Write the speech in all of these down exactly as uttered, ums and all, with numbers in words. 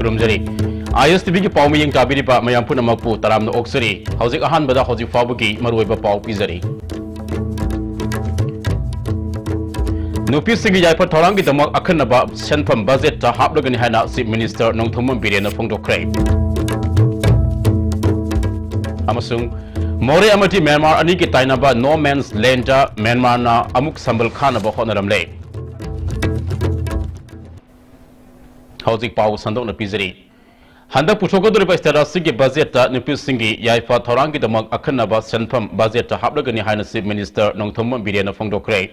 ꯈꯨꯔꯨꯝꯖꯔꯤ꯫ ꯑꯥꯏ ꯑꯦꯁ T ꯚꯤꯒꯤ ꯄꯥꯎ ꯃꯤꯌꯦꯡ ꯇꯥꯕꯤꯔꯤꯕ ꯃꯌꯥꯝ ꯄꯨꯝꯅꯃꯛꯄꯨ ꯇꯔꯥꯝꯅ ꯑꯣꯛꯆꯔꯤ꯫ ꯍꯧꯖꯤꯛ ꯑꯍꯥꯟꯕꯗ ꯍꯧꯖꯤꯛ ꯐꯥꯎꯕꯒꯤ ꯃꯔꯨꯑꯣꯏꯕ ꯄꯥꯎ ꯄꯤꯖꯔꯤ꯫ ꯅꯨꯄꯤꯁꯤꯡꯒꯤ ꯌꯥꯏꯐ ꯊꯧꯔꯥꯡꯒꯤꯗꯃꯛ ꯑꯈꯟꯅꯕ ꯁꯦꯟꯐꯝ ꯕꯖꯦꯠꯇ ꯍꯥꯞꯂꯒꯅꯤ ꯍꯥꯏꯅ Chief Minister ꯅꯣꯡꯊꯣꯝꯕꯝ ꯕꯤꯔꯦꯟꯅ ꯐꯣꯡꯗꯣꯛꯈ꯭ꯔꯦ꯫ ꯑꯃꯁꯨꯡ ꯃꯣꯔꯦ ꯑꯃꯗꯤ ꯃ꯭ꯌꯥꯟꯃꯥꯔ ꯑꯅꯤꯒꯤ ꯇꯥꯏꯅꯕ No Man's Land ꯃ꯭ꯌꯥꯟꯃꯥꯔꯅ ꯑꯃꯨꯛ ꯁꯝꯕꯜ ꯈꯥꯅꯕ ꯍꯣꯠꯅꯔꯝꯂꯦ꯫ ꯍꯧꯖꯤꯛ ꯄꯥꯎ ꯁꯟꯗꯣꯛꯅ ꯄꯤꯖꯔꯤ꯫ ꯍꯟꯗꯛ ꯄꯨꯊꯣꯛꯀꯗꯧꯔꯤꯕ ꯁ꯭ꯇꯦꯠ ꯑꯁꯤꯒꯤ ꯕꯖꯦꯠꯇ ꯅꯨꯄꯤꯁꯤꯡꯒꯤ ꯌꯥꯏꯐ ꯊꯧꯔꯥꯡꯒꯤꯗꯃꯛ ꯑꯈꯟꯅꯕ ꯁꯦꯟꯐꯝ ꯕꯖꯦꯠꯇ ꯍꯥꯞꯂꯒꯅꯤ ꯍꯥꯏꯅ Chief Minister ꯅꯣꯡꯊꯣꯝꯕꯝ ꯕꯤꯔꯦꯟꯅ ꯐꯣꯡꯗꯣꯛꯈ꯭ꯔꯦ꯫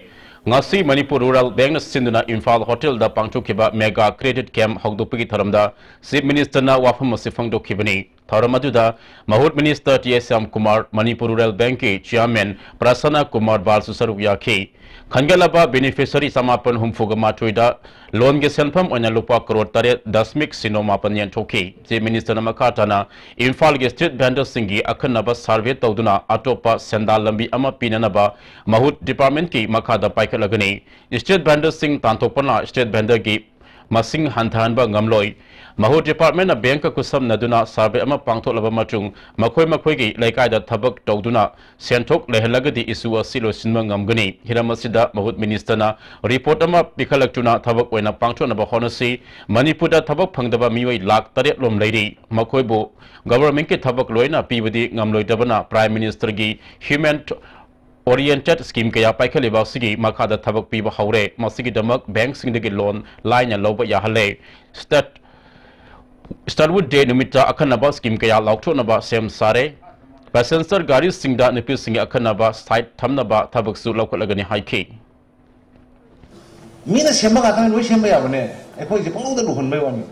ꯉꯁꯤ ꯃꯅꯤꯄꯨꯔ ꯔꯨꯔꯦꯜ ꯕꯦꯡꯅ ꯁꯤꯟꯗꯨꯅ ꯏꯝꯐꯥꯜ ꯍꯣꯇꯦꯜꯗ ꯄꯥꯡꯊꯣꯛꯈꯤꯕ ꯃꯦꯒꯥ ꯀ꯭ꯔꯦꯗꯤꯠ ꯀꯦꯝꯞ ꯍꯧꯗꯣꯛꯄꯒꯤ ꯊꯧꯔꯝꯗ Chief Ministerꯅ ꯋꯥꯐꯝ ꯑꯁꯤ ꯐꯣꯡꯗꯣꯛꯈꯤꯕꯅꯤ꯫ ꯊꯧꯔꯝ ꯑꯗꯨꯗ ꯃꯍꯨꯠ ꯃꯤꯅꯤꯁꯇꯔ ꯇꯤ ꯑꯦꯁ ꯁ꯭ꯌꯥꯝꯀꯨꯃꯥꯔ, ꯃꯅꯤꯄꯨꯔ ꯔꯨꯔꯦꯜ ꯕꯦꯡꯛꯀꯤ ꯆꯤꯌꯥꯔꯃꯦꯟ ꯄ꯭ꯔꯁꯟꯅ ꯀꯨꯃꯥꯔ ꯕꯥꯜꯁꯨ ꯁꯔꯨꯛ ꯌꯥꯈꯤ꯫ ꯈꯟꯒꯠꯂꯕ ꯕꯦꯅꯤꯐꯤꯁꯔꯤ ꯆꯃꯥꯄꯟ ꯍꯨꯝꯐꯨꯒ ꯃꯥꯊꯣꯏꯗ ꯂꯣꯟꯒꯤ ꯁꯦꯟꯐꯝ ꯑꯣꯏꯅ ꯂꯨꯄꯥ ꯀꯔꯣꯔ ꯇꯔꯦꯠ ꯗꯁꯃꯤꯛ ꯁꯤꯅꯣ ꯃꯥꯄꯟ ꯌꯦꯟꯊꯣꯛꯈꯤ꯫ ꯆꯤꯐ ꯃꯤꯅꯤꯁꯇꯔꯅ ꯃꯈꯥ ꯇꯥꯅ ꯏꯝꯐꯥꯜꯒꯤ ꯁ꯭ꯇ꯭ꯔꯤꯠ ꯚꯦꯟꯗꯔꯁꯤꯡꯒꯤ ꯑꯈꯟꯅꯕ ꯁꯔꯚꯦ ꯇꯧꯗꯨꯅ ꯑꯇꯣꯞꯄ ꯁꯦꯟꯗꯥꯟ ꯂꯝꯕꯤ ꯑꯃ ꯄꯤꯅꯅꯕ ꯃꯍꯨꯠ ꯗꯤꯄꯥꯔꯠꯃꯦꯟꯠꯀꯤ ꯃꯈꯥꯗ ꯄꯥꯏꯈꯠꯂꯒꯅꯤ꯫ ꯁ꯭ꯇ꯭ꯔꯤꯠ ꯚꯦꯟꯗꯔꯁꯤꯡ ꯇꯥꯟꯊꯣꯛꯄꯅ ꯁ꯭ꯇ꯭ꯔꯤꯠ ꯚꯦꯟꯗꯔꯒꯤ ꯃꯁꯤꯡ ꯍꯟꯊꯍꯟꯕ ꯉꯝꯂꯣꯏ꯫ ꯃꯍꯨꯠ ꯗꯤꯄꯥꯔꯠꯃꯦꯟꯅ ꯕꯦꯡꯛꯀ ꯈꯨꯠꯁꯝꯅꯗꯨꯅ ꯁꯔꯚꯦ ꯑꯃ ꯄꯥꯡꯊꯣꯛꯂꯕ ꯃꯇꯨꯡ ꯃꯈꯣꯏ ꯃꯈꯣꯏꯒꯤ ꯂꯩꯀꯥꯏꯗ ꯊꯕꯛ ꯇꯧꯗꯨꯅ ꯁꯦꯟꯊꯣꯛ ꯂꯩꯍꯜꯂꯒꯗꯤ ꯏꯁꯨ ꯑꯁꯤ ꯂꯣꯏꯁꯤꯟꯕ ꯉꯝꯒꯅꯤ꯫ ꯍꯤꯔꯝ ꯑꯁꯤꯗ ꯃꯍꯨꯠ ꯃꯤꯅꯤꯁꯇꯔꯅ ꯔꯤꯄꯣꯔꯠ ꯑꯃ ꯄꯤꯈꯠꯂꯛꯇꯨꯅ ꯊꯕꯛ ꯑꯣꯏꯅ ꯄꯥꯡꯊꯣꯛꯅꯕ ꯍꯣꯠꯅꯁꯤ꯫ ꯃꯅꯤꯄꯨꯔꯗ ꯊꯕꯛ ꯐꯪꯗꯕ ꯃꯤꯑꯣꯏ ꯂꯥꯈ ꯇꯔꯦꯠ ꯂꯣꯝ ꯂꯩꯔꯤ꯫ ꯃꯈꯣꯏꯕꯨ ꯒꯚꯔꯟꯃꯦꯟꯠꯀꯤ ꯊꯕꯛ ꯂꯣꯏꯅ ꯄꯤꯕꯗꯤ ꯉꯝꯂꯣꯏꯗꯕꯅ ꯄ꯭ꯔꯥꯏꯝ ꯃꯤꯅꯤꯁꯇꯔꯒꯤ ꯍ꯭ꯌꯨꯃꯦꯟ ꯑꯣꯔꯤꯌꯦꯟꯇꯦꯗ ꯁ꯭ꯀꯤꯝ ꯀꯌꯥ ꯄꯥꯏꯈꯠꯂꯤꯕ ꯑꯁꯤꯒꯤ ꯃꯈꯥꯗ ꯊꯕꯛ ꯄꯤꯕ ꯍꯧꯔꯦ꯫ ꯃꯁꯤꯒꯤꯗꯃꯛ ꯕꯦꯡꯛꯁꯤꯡꯗꯒꯤ ꯂꯣꯟ ꯂꯥꯏꯅ ꯂꯧꯕ ꯌꯥꯍꯜꯂꯦ꯫ ꯁ꯭ꯇꯦꯠ, ꯁ꯭ꯇꯥꯔꯋꯨꯗ ꯗꯦ ꯅꯨꯃꯤꯠꯇ ꯑꯈꯟꯅꯕ ꯁ꯭ꯀꯤꯝ ꯀꯌꯥ ꯂꯥꯎꯊꯣꯛꯅꯕ ꯁꯦꯝ ꯁꯥꯔꯦ꯫ ꯄꯦꯁꯦꯟꯖꯔ ꯒꯥꯔꯤꯁꯤꯡꯗ ꯅꯨꯄꯤꯁꯤꯡꯒꯤ ꯑꯈꯟꯅꯕ ꯁꯥꯏꯠ ꯊꯝꯅꯕ ꯊꯕꯛꯁꯨ ꯂꯧꯈꯠꯂꯒꯅꯤ ꯍꯥꯏꯈꯤ꯫ ꯃꯤꯅ ꯁꯦꯝꯕ ꯉꯥꯛꯇꯅ ꯂꯣꯏ ꯁꯦꯝꯕ ꯌꯥꯕꯅꯦ꯫ ꯑꯩꯈꯣꯏꯁꯦ ꯄꯪꯂꯧꯗ ꯂꯨꯍꯟꯕꯩ ꯋꯥꯅꯤ꯫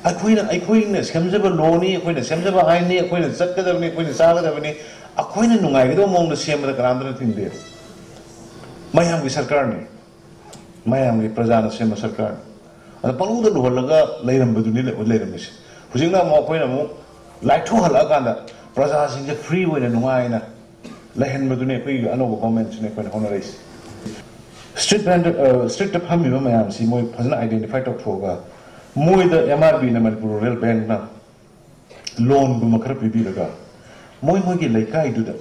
ꯑꯩꯈꯣꯏꯅ, ꯑꯩꯈꯣꯏꯅ ꯁꯦꯝꯖꯕ ꯂꯣꯅꯤ, ꯑꯩꯈꯣꯏꯅ ꯁꯦꯝꯖꯕ ꯑꯥꯏꯟꯅꯤ, ꯑꯩꯈꯣꯏꯅ ꯆꯠꯀꯗꯕꯅꯤ, ꯑꯩꯈꯣꯏꯅ ꯆꯥꯒꯗꯕꯅꯤ꯫ ꯑꯩꯈꯣꯏꯅ ꯅꯨꯡꯉꯥꯏꯒꯗꯕ ꯃꯑꯣꯡꯗ ꯁꯦꯝꯕꯗ ꯀꯅꯥꯝꯇꯅ ꯊꯤꯡꯗꯦ꯫ ꯃꯌꯥꯝꯒꯤ ꯁꯔꯀꯥꯔꯅꯤ, ꯃꯌꯥꯝꯒꯤ ꯄ꯭ꯔꯖꯥꯅ ꯁꯦꯝꯕ ꯁꯔꯀꯥꯔꯅꯤ꯫ ꯑꯗ ꯄꯪꯂꯧꯗ ꯂꯨꯍꯜꯂꯒ ꯂꯩꯔꯝꯕꯗꯨꯅꯤ ꯂꯩ-, ꯂꯩꯔꯝꯃꯤꯁꯦ꯫ ꯍꯧꯖꯤꯛꯅ ꯑꯃꯨꯛ ꯑꯩꯈꯣꯏꯅ ꯑꯃꯨꯛ ꯂꯥꯏꯊꯣꯛꯍꯜꯂꯛꯑꯀꯥꯟꯗ ꯄ꯭ꯔꯖꯥꯁꯤꯡꯁꯦ ꯐ꯭ꯔꯤ ꯑꯣꯏꯅ ꯅꯨꯡꯉꯥꯏꯅ ꯂꯩꯍꯟꯕꯗꯨꯅꯤ ꯑꯩꯈꯣꯏꯒꯤ ꯑꯅꯧꯕ ꯒꯣꯔꯃꯦꯟꯠꯁꯤꯅ ꯑꯩꯈꯣꯏꯅ ꯍꯣꯠꯅꯔꯛꯏꯁꯦ꯫ ꯁ꯭ꯇ꯭ꯔꯤꯠ ꯚꯦꯟꯗꯔ, ꯑ, ꯁ꯭ꯇ꯭ꯔꯤꯠꯇ ꯐꯝꯃꯤꯕ ꯃꯌꯥꯝꯁꯤ ꯃꯣꯏ ꯐꯖꯅ ꯑꯥꯏꯗꯦꯟꯇꯤꯐꯥꯏ ꯇꯧꯊꯣꯛꯑꯒ ꯃꯣꯏꯗ ꯑꯦꯝ ꯑꯥꯔ ꯕꯤꯅ, ꯃꯅꯤꯄꯨꯔ ꯔꯨꯔꯦꯜ ꯕꯦꯡꯛꯅ ꯂꯣꯟꯒꯨꯝꯕ ꯈꯔ ꯄꯤꯕꯤꯔꯒ, ꯃꯣꯏ ꯃꯣꯏꯒꯤ ꯂꯩꯀꯥꯏꯗꯨꯗ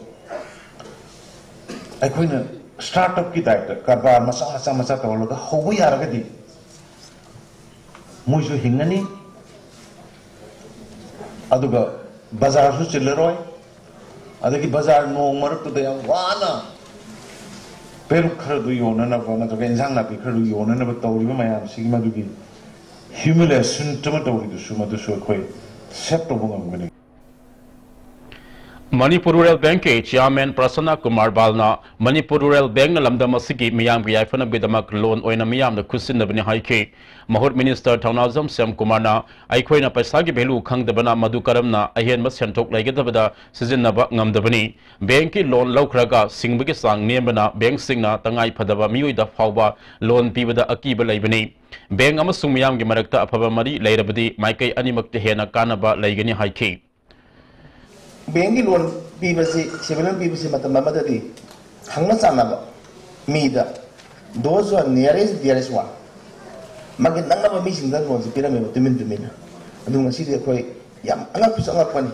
ꯑꯩꯈꯣꯏꯅ ꯁ꯭ꯇꯥꯔꯠ ꯑꯞꯀꯤ ꯇꯥꯏꯞꯇ ꯀꯔꯕꯥꯔ ꯃꯆꯥ ꯃꯆꯥ ꯃꯆꯥ ꯇꯧꯍꯜꯂꯒ ꯍꯧꯕ ꯌꯥꯔꯒꯗꯤ, ꯃꯣꯏꯁꯨ ꯍꯤꯡꯉꯅꯤ, ꯑꯗꯨꯒ ꯕꯖꯥꯔꯁꯨ ꯆꯤꯜꯂꯔꯣꯏ꯫ ꯑꯗꯒꯤ ꯕꯖꯥꯔ ꯅꯣꯡ ꯃꯔꯛꯇꯨꯗ ꯌꯥꯝ ꯋꯥꯅ ꯄꯦꯔꯨꯛ ꯈꯔꯗꯨ ꯌꯣꯟꯅꯅꯕ ꯅꯠꯇ꯭ꯔꯒ ꯏꯟꯁꯥꯡ ꯅꯥꯄꯤ ꯈꯔꯗꯨ ꯌꯣꯟꯅꯅꯕ ꯇꯧꯔꯤꯕ ꯃꯌꯥꯝꯁꯤꯒꯤ ꯃꯗꯨꯒꯤ ꯍ꯭ꯌꯨꯃꯤꯂꯦꯁꯟ ꯑꯃ ꯇꯧꯔꯤꯗꯨꯁꯨ, ꯃꯗꯨꯁꯨ ꯑꯩꯈꯣꯏ ꯁꯦꯞ ꯇꯧꯕ ꯉꯝꯒꯅꯤ꯫ ꯃꯅꯤꯄꯨꯔ ꯔꯨꯔꯦꯜ ꯕꯦꯡꯛꯀꯤ ꯆꯤꯌꯥꯔꯃꯦꯟ ꯄ꯭ꯔꯁꯟꯅ ꯀꯨꯃꯥꯔ ꯕꯥꯜꯅ ꯃꯅꯤꯄꯨꯔ ꯔꯨꯔꯦꯜ ꯕꯦꯡꯛꯅ ꯂꯝꯗꯝ ꯑꯁꯤꯒꯤ ꯃꯤꯌꯥꯝꯒꯤ ꯌꯥꯏꯐꯅꯕꯒꯤꯗꯃꯛ ꯂꯣꯟ ꯑꯣꯏꯅ ꯃꯤꯌꯥꯝꯗ ꯈꯨꯠꯁꯤꯟꯅꯕꯅꯤ ꯍꯥꯏꯈꯤ꯫ ꯃꯍꯨꯠ ꯃꯤꯅꯤꯁꯇꯔ ꯊꯧꯅꯥꯖꯝ ꯁ꯭ꯌꯥꯝ ꯀꯨꯃꯥꯔꯅ ꯑꯩꯈꯣꯏꯅ ꯄꯩꯁꯥꯒꯤ ꯚꯦꯂꯨ ꯈꯪꯗꯕꯅ ꯃꯗꯨ ꯀꯔꯝꯅ ꯑꯍꯦꯟꯕ ꯁꯦꯟꯊꯣꯛ ꯂꯩꯒꯗꯕꯗ ꯁꯤꯖꯤꯟꯅꯕ ꯉꯝꯗꯕꯅꯤ꯫ ꯕꯦꯡꯛꯀꯤ ꯂꯣꯟ ꯂꯧꯈ꯭ꯔꯒ ꯁꯤꯡꯕꯒꯤ ꯆꯥꯡ ꯅꯦꯝꯕꯅ ꯕꯦꯡꯛꯁꯤꯡꯅ ꯇꯉꯥꯏ ꯐꯗꯕ ꯃꯤꯑꯣꯏꯗ ꯐꯥꯎꯕ ꯂꯣꯟ ꯄꯤꯕꯗ ꯑꯀꯤꯕ ꯂꯩꯕꯅꯤ꯫ ꯕꯦꯡꯛ ꯑꯃꯁꯨꯡ ꯃꯤꯌꯥꯝꯒꯤ ꯃꯔꯛꯇ ꯑꯐꯕ ꯃꯔꯤ ꯂꯩꯔꯕꯗꯤ ꯃꯥꯏꯀꯩ ꯑꯅꯤꯃꯛꯇ ꯍꯦꯟꯅ ꯀꯥꯟꯅꯕ ꯂꯩꯒꯅꯤ ꯍꯥꯏꯈꯤ꯫ ꯕꯦꯡꯛꯀꯤ ꯂꯣꯟ ꯄꯤꯕꯁꯤ, ꯁꯦꯟꯃꯤꯠꯂꯣꯟ ꯄꯤꯕꯁꯤ ꯃꯇꯝ ꯑꯃꯗꯗꯤ ꯈꯪꯅ ꯆꯥꯟꯅꯕ ꯃꯤꯗ, those who are nearest, dearest one, ꯃꯥꯒꯤ ꯅꯛꯅꯕ ꯃꯤꯁꯤꯡꯗ ꯂꯣꯟꯁꯤ ꯄꯤꯔꯝꯃꯦꯕ, ꯇꯨꯃꯤꯟ ꯇꯨꯃꯤꯟꯅ꯫ ꯑꯗꯨ ꯉꯁꯤꯗꯤ ꯑꯩꯈꯣꯏ ꯌꯥꯝ ꯑꯉꯛꯄꯁꯨ ꯑꯉꯛꯄꯅꯤ,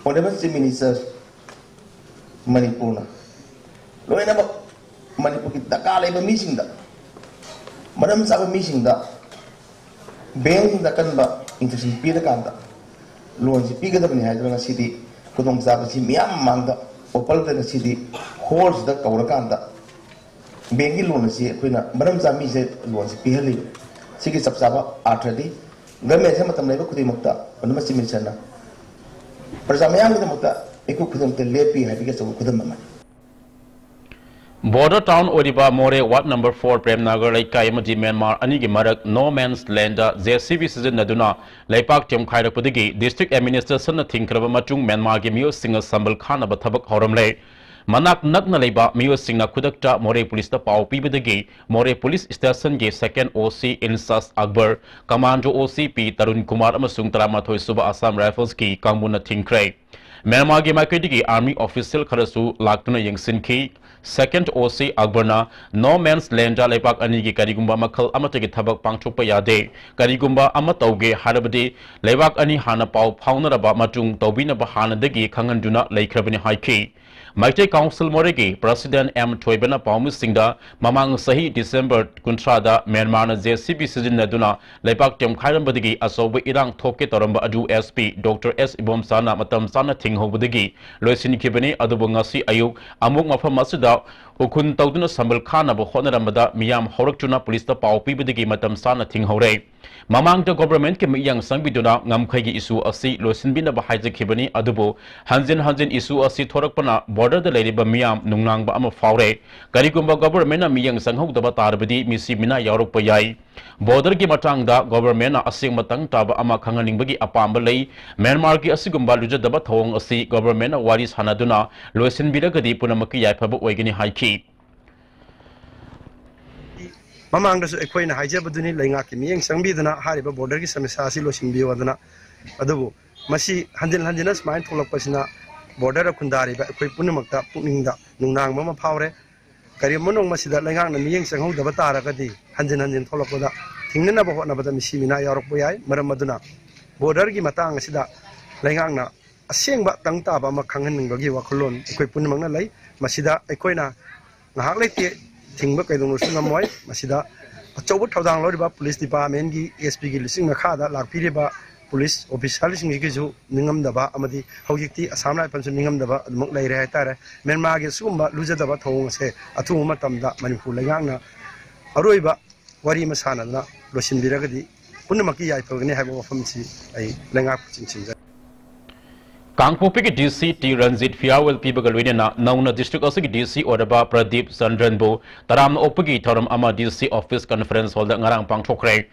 Honourable Chief Minister ꯃꯅꯤꯄꯨꯔꯅ ꯂꯣꯏꯅꯃꯛ ꯃꯅꯤꯄꯨꯔꯒꯤ ꯗꯔꯀꯥꯔ ꯂꯩꯕ ꯃꯤꯁꯤꯡꯗ, ꯃꯔꯝ ꯆꯥꯕ ꯃꯤꯁꯤꯡꯗ ꯕꯦꯡꯛꯁꯤꯡꯗ ꯑꯀꯟꯕ instruction ꯄꯤꯔꯀꯥꯟꯗ ꯂꯣꯟꯁꯤ ꯄꯤꯒꯗꯕꯅꯤ ꯍꯥꯏꯗꯨꯅ ꯉꯁꯤꯗꯤ ꯈꯨꯗꯣꯡꯆꯥꯕꯁꯤ ꯃꯤꯌꯥꯝ ꯃꯃꯥꯡꯗ ꯑꯣꯄꯜꯗ ꯉꯁꯤꯗꯤ ꯍꯣꯜꯁꯤꯗ ꯀꯧꯔꯀꯥꯟꯗ ꯕꯦꯡꯛꯀꯤ ꯂꯣꯟ ꯑꯁꯤ ꯑꯩꯈꯣꯏꯅ ꯃꯔꯝ ꯆꯥꯕ ꯃꯤꯁꯦ ꯂꯣꯟꯁꯤ ꯄꯤꯍꯜꯂꯤꯕ꯫ ꯁꯤꯒꯤ ꯆꯞ ꯆꯥꯕ ꯑꯥꯔꯊꯗꯤ ꯒꯃꯦꯟꯁꯦ ꯃꯇꯝ ꯂꯩꯕ ꯈꯨꯗꯤꯡꯃꯛꯇ, ꯑꯗꯨꯅ ꯆꯤꯐ ꯃꯤꯅꯤꯁꯇꯔꯅ ꯄ꯭ꯔꯖꯥ ꯃꯌꯥꯝꯒꯤꯗꯃꯛꯇ ꯃꯤꯀꯨꯞ ꯈꯨꯗꯤꯡꯃꯛꯇ ꯂꯦꯞꯄꯤ ꯍꯥꯏꯕꯒꯤ ꯑꯆꯧꯕ ꯈꯨꯗꯝ ꯑꯃꯅꯤ꯫ ꯕꯣꯔꯗꯔ ꯇꯥꯎꯟ ꯑꯣꯏꯔꯤꯕ ꯃꯣꯔꯦ ꯋꯥꯔꯗ ꯅꯝꯕꯔ ꯐꯣꯔ ꯄ꯭ꯔꯦꯝꯅꯒꯔ ꯂꯩꯀꯥꯏ ꯑꯃꯗꯤ ꯃ꯭ꯌꯥꯟꯃꯥꯔ ꯑꯅꯤꯒꯤ ꯃꯔꯛ no man's land J C B ꯁꯤꯖꯤꯟꯅꯗꯨꯅ ꯂꯩꯄꯥꯛ ꯇꯦꯝꯈꯥꯏꯔꯛꯄꯗꯒꯤ ꯗꯤꯁꯇ꯭ꯔꯤꯛ ꯑꯦꯗꯃꯤꯅꯤꯁꯇ꯭ꯔꯦꯁꯟꯅ ꯊꯤꯡꯈ꯭ꯔꯕ ꯃꯇꯨꯡ ꯃ꯭ꯌꯥꯟꯃꯥꯔꯒꯤ ꯃꯤꯑꯣꯏꯁꯤꯡꯅ ꯁꯝꯕꯜ ꯈꯥꯅꯕ ꯊꯕꯛ ꯍꯧꯔꯝꯂꯦ꯫ ꯃꯅꯥꯛ ꯅꯛꯅ ꯂꯩꯕ ꯃꯤꯑꯣꯏꯁꯤꯡꯅ ꯈꯨꯗꯛꯇ ꯃꯣꯔꯦ ꯄꯨꯂꯤꯁꯇ ꯄꯥꯎ ꯄꯤꯕꯗꯒꯤ ꯃꯣꯔꯦ ꯄꯨꯂꯤꯁ ꯁ꯭ꯇꯦꯁꯟꯒꯤ ꯁꯦꯀꯦꯟ ꯑꯣ ꯁꯤ ꯏꯟꯆꯥꯔꯖ ꯑꯛꯕꯔ, ꯀꯃꯥꯟꯗꯣ ꯑꯣ ꯁꯤ ꯄꯤ ꯇꯔꯨꯟ ꯀꯨꯃꯥꯔ ꯑꯃꯁꯨꯡ ꯇꯔꯥꯃꯥꯊꯣꯏ ꯁꯨꯕ ꯑꯁꯥꯝ ꯔꯥꯏꯐꯜꯁꯀꯤ ꯀꯥꯡꯕꯨꯅ ꯊꯤꯡꯈ꯭ꯔꯦ꯫ ꯃ꯭ꯌꯥꯟꯃꯥꯔꯒꯤ ꯃꯥꯏꯀꯩꯗꯒꯤ ꯑꯥꯔꯃꯤ ꯑꯣꯐꯤꯁꯤꯌꯦꯜ ꯈꯔꯁꯨ ꯂꯥꯛꯇꯨꯅ ꯌꯦꯡꯁꯤꯟꯈꯤ꯫ Second O C ꯑꯛꯕꯔꯅ No Man's Landꯗ ꯂꯩꯕꯥꯛ ꯑꯅꯤꯒꯤ ꯀꯔꯤꯒꯨꯝꯕ ꯃꯈꯜ ꯑꯃꯠꯇꯒꯤ ꯊꯕꯛ ꯄꯥꯡꯊꯣꯛꯄ ꯌꯥꯗꯦ꯫ ꯀꯔꯤꯒꯨꯝꯕ ꯑꯃ ꯇꯧꯒꯦ ꯍꯥꯏꯔꯕꯗꯤ ꯂꯩꯕꯥꯛ ꯑꯅꯤ ꯍꯥꯟꯅ ꯄꯥꯎ ꯐꯥꯎꯅꯔꯕ ꯃꯇꯨꯡ ꯇꯧꯕꯤꯅꯕ ꯍꯥꯟꯅꯗꯒꯤ ꯈꯪꯍꯟꯗꯨꯅ ꯂꯩꯈ꯭ꯔꯕꯅꯤ ꯍꯥꯏꯈꯤ꯫ ꯃꯩꯇꯩ ꯀꯥꯎꯟꯁꯤꯜ ꯃꯣꯔꯦꯒꯤ President M ꯊꯣꯏꯕꯅ ꯄꯥꯎꯃꯤꯁꯤꯡꯗ ꯃꯃꯥꯡ ꯆꯍꯤ December ꯀꯨꯟꯊ꯭ꯔꯥꯗ ꯃ꯭ꯌꯥꯟꯃꯥꯔꯅ J C B ꯁꯤꯖꯤꯟꯅꯗꯨꯅ ꯂꯩꯕꯥꯛ ꯇꯦꯝꯈꯥꯏꯔꯝꯕꯗꯒꯤ ꯑꯆꯧꯕ ꯏꯔꯥꯡ ꯊꯣꯛꯀꯦ ꯇꯧꯔꯝꯕ ꯑꯗꯨ S P Doctor S ꯏꯕꯣꯝꯆꯥꯅ ꯃꯇꯝ ꯆꯥꯅ ꯊꯤꯡꯍꯧꯕꯗꯒꯤ ꯂꯣꯏꯁꯤꯟꯈꯤꯕꯅꯤ꯫ ꯑꯗꯨꯕꯨ ꯉꯁꯤ ꯑꯌꯨꯛ ꯑꯃꯨꯛ ꯃꯐꯝ ꯑꯁꯤꯗ ꯎꯈꯨꯟ ꯇꯧꯗꯨꯅ ꯁꯝꯕꯜ ꯈꯥꯅꯕ ꯍꯣꯠꯅꯔꯝꯕꯗ ꯃꯤꯌꯥꯝ ꯍꯧꯔꯛꯇꯨꯅ ꯄꯨꯂꯤꯁꯇ ꯄꯥꯎ ꯄꯤꯕꯗꯒꯤ ꯃꯇꯝ ꯆꯥꯅ ꯊꯤꯡꯍꯧꯔꯦ꯫ ꯃꯃꯥꯡꯗ ꯒꯣꯚꯔꯟꯃꯦꯟꯠꯀꯤ ꯃꯤꯠꯌꯦꯡ ꯆꯪꯕꯤꯗꯨꯅ ꯉꯝꯈꯩꯒꯤ issue ꯑꯁꯤ ꯂꯣꯏꯁꯤꯟꯕꯤꯅꯕ ꯍꯥꯏꯖꯈꯤꯕꯅꯤ꯫ ꯑꯗꯨꯕꯨ ꯍꯟꯖꯤꯟ ꯍꯟꯖꯤꯟ issue ꯑꯁꯤ ꯊꯣꯔꯛꯄꯅ borderꯗ ꯂꯩꯔꯤꯕ ꯃꯤꯌꯥꯝ ꯅꯨꯡꯅꯥꯡꯕ ꯑꯃ ꯐꯥꯎꯔꯦ꯫ ꯀꯔꯤꯒꯨꯝꯕ ꯒꯣꯚꯔꯟꯃꯦꯟꯠꯅ ꯃꯤꯠꯌꯦꯡ ꯆꯪꯍꯧꯗꯕ ꯇꯥꯔꯕꯗꯤ ꯃꯤꯁꯤ ꯃꯤꯅꯥ ꯌꯥꯎꯔꯛꯄ ꯌꯥꯏ꯫ Borderꯒꯤ ꯃꯇꯥꯡꯗ ꯒꯣꯚꯔꯟꯃꯦꯟꯠꯅ ꯑꯁꯦꯡꯕ ꯇꯪ ꯇꯥꯕ ꯑꯃ ꯈꯪꯍꯟꯅꯤꯡꯕꯒꯤ ꯑꯄꯥꯝꯕ ꯂꯩ꯫ ꯃ꯭ꯌꯥꯟꯃꯥꯔꯒꯤ ꯑꯁꯤꯒꯨꯝꯕ ꯂꯨꯖꯗꯕ ꯊꯧꯑꯣꯡ ꯑꯁꯤ ꯒꯣꯚꯔꯟꯃꯦꯟꯠꯅ ꯋꯥꯔꯤ ꯁꯥꯟꯅꯗꯨꯅ ꯂꯣꯏꯁꯤꯟꯕꯤꯔꯒꯗꯤ ꯄꯨꯝꯅꯃꯛꯀꯤ ꯌꯥꯏꯐꯕ ꯑꯣꯏꯒꯅꯤ ꯍꯥꯏꯈꯤ꯫ ꯃꯃꯥꯡꯗꯁꯨ ꯑꯩꯈꯣꯏꯅ ꯍꯥꯏꯖꯕꯗꯨꯅꯤ, ꯂꯩꯉꯥꯛꯀꯤ ꯃꯤꯠꯌꯦꯡ ꯆꯪꯕꯤꯗꯨꯅ ꯍꯥꯏꯔꯤꯕ borderꯒꯤ ꯁꯃꯁ꯭ꯌꯥ ꯑꯁꯤ ꯂꯣꯏꯁꯤꯟꯕꯤꯌꯨ ꯍꯥꯏꯗꯅ꯫ ꯑꯗꯨꯕꯨ ꯃꯁꯤ ꯍꯟꯖꯤꯟ ꯍꯟꯖꯤꯟꯅ ꯁꯨꯃꯥꯏꯅ ꯊꯣꯛꯂꯛꯄꯁꯤꯅ borderꯗ ꯈꯨꯟꯗꯥꯔꯤꯕ ꯑꯩꯈꯣꯏ ꯄꯨꯝꯅꯃꯛꯇ ꯄꯨꯛꯅꯤꯡꯗ ꯅꯨꯡꯅꯥꯡꯕ ꯑꯃ ꯐꯥꯎꯔꯦ꯫ ꯀꯔꯤꯒꯨꯝꯕ ꯅꯣꯡꯃ ꯁꯤꯗ ꯂꯩꯉꯥꯛꯅ ꯃꯤꯠꯌꯦꯡ ꯆꯪꯍꯧꯗꯕ ꯇꯥꯔꯒꯗꯤ ꯍꯟꯖꯤꯟ ꯍꯟꯖꯤꯟ ꯊꯣꯛꯂꯛꯄꯗ ꯊꯤꯡꯅꯅꯕ ꯍꯣꯠꯅꯕꯗ ꯃꯤꯁꯤ ꯃꯤꯅꯥ ꯌꯥꯎꯔꯛꯄ ꯌꯥꯏ꯫ ꯃꯔꯝ ꯑꯗꯨꯅ borderꯒꯤ ꯃꯇꯥꯡ ꯑꯁꯤꯗ ꯂꯩꯉꯥꯛꯅ ꯑꯁꯦꯡꯕ ꯇꯪ ꯇꯥꯕ ꯑꯃ ꯈꯪꯍꯟꯅꯤꯡꯕꯒꯤ ꯋꯥꯈꯜꯂꯣꯟ ꯑꯩꯈꯣꯏ ꯄꯨꯝꯅꯃꯛꯅ ꯂꯩ꯫ ꯃꯁꯤꯗ ꯑꯩꯈꯣꯏꯅ ꯉꯥꯏꯍꯥꯛ ꯂꯩꯇꯦ ꯊꯤꯡꯕ ꯀꯩꯗꯧꯅꯁꯨ ꯉꯝꯃꯣꯏ꯫ ꯃꯁꯤꯗ ꯑꯆꯧꯕ ꯊꯧꯗꯥꯡ ꯂꯧꯔꯤꯕ police departmentꯀꯤ S Pꯒꯤ ꯂꯨꯆꯤꯡ ꯃꯈꯥꯗ ꯂꯥꯛꯄꯤꯔꯤꯕ police officerꯁꯤꯡꯁꯤꯒꯤꯁꯨ ꯅꯤꯡꯉꯝꯗꯕ ꯑꯃꯗꯤ ꯍꯧꯖꯤꯛꯇꯤ Assam Riflesꯁꯨ ꯅꯤꯡꯉꯝꯗꯕ ꯑꯗꯨꯃꯛ ꯂꯩꯔꯦ ꯍꯥꯏꯇꯥꯔꯦ꯫ ꯃ꯭ꯌꯥꯟꯃꯥꯔꯒꯤ ꯑꯁꯤꯒꯨꯝꯕ ꯂꯨꯖꯗꯕ ꯊꯧꯑꯣꯡ ꯑꯁꯦ ꯑꯊꯨꯕ ꯃꯇꯝꯗ ꯃꯅꯤꯄꯨꯔ ꯂꯩꯉꯥꯛꯅ ꯑꯔꯣꯏꯕ ꯋꯥꯔꯤ ꯑꯃ ꯁꯥꯟꯅꯗꯨꯅ ꯂꯣꯏꯁꯤꯟꯕꯤꯔꯒꯗꯤ ꯄꯨꯝꯅꯃꯛꯀꯤ ꯌꯥꯏꯐꯒꯅꯤ ꯍꯥꯏꯕ ꯋꯥꯐꯝꯁꯤ ꯑꯩ ꯂꯩꯉꯥꯛꯄꯨ ꯆꯤꯡꯁꯤꯟꯖꯔꯤ꯫ ꯀꯥꯡꯄꯣꯛꯄꯤꯒꯤ D C T Ranjit farewell ꯄꯤꯕꯒ ꯂꯣꯏꯅꯅ ꯅꯧꯅ district ꯑꯁꯤꯒꯤ D C ꯑꯣꯏꯔꯕ ꯄ꯭ꯔꯗꯤꯞ ꯆꯟꯗ꯭ꯔꯟꯕꯨ ꯇꯔꯥꯝꯅ ꯑꯣꯛꯄꯒꯤ ꯊꯧꯔꯝ ꯑꯃ D C office conference hallꯗ ꯉꯔꯥꯡ ꯄꯥꯡꯊꯣꯛꯈ꯭ꯔꯦ꯫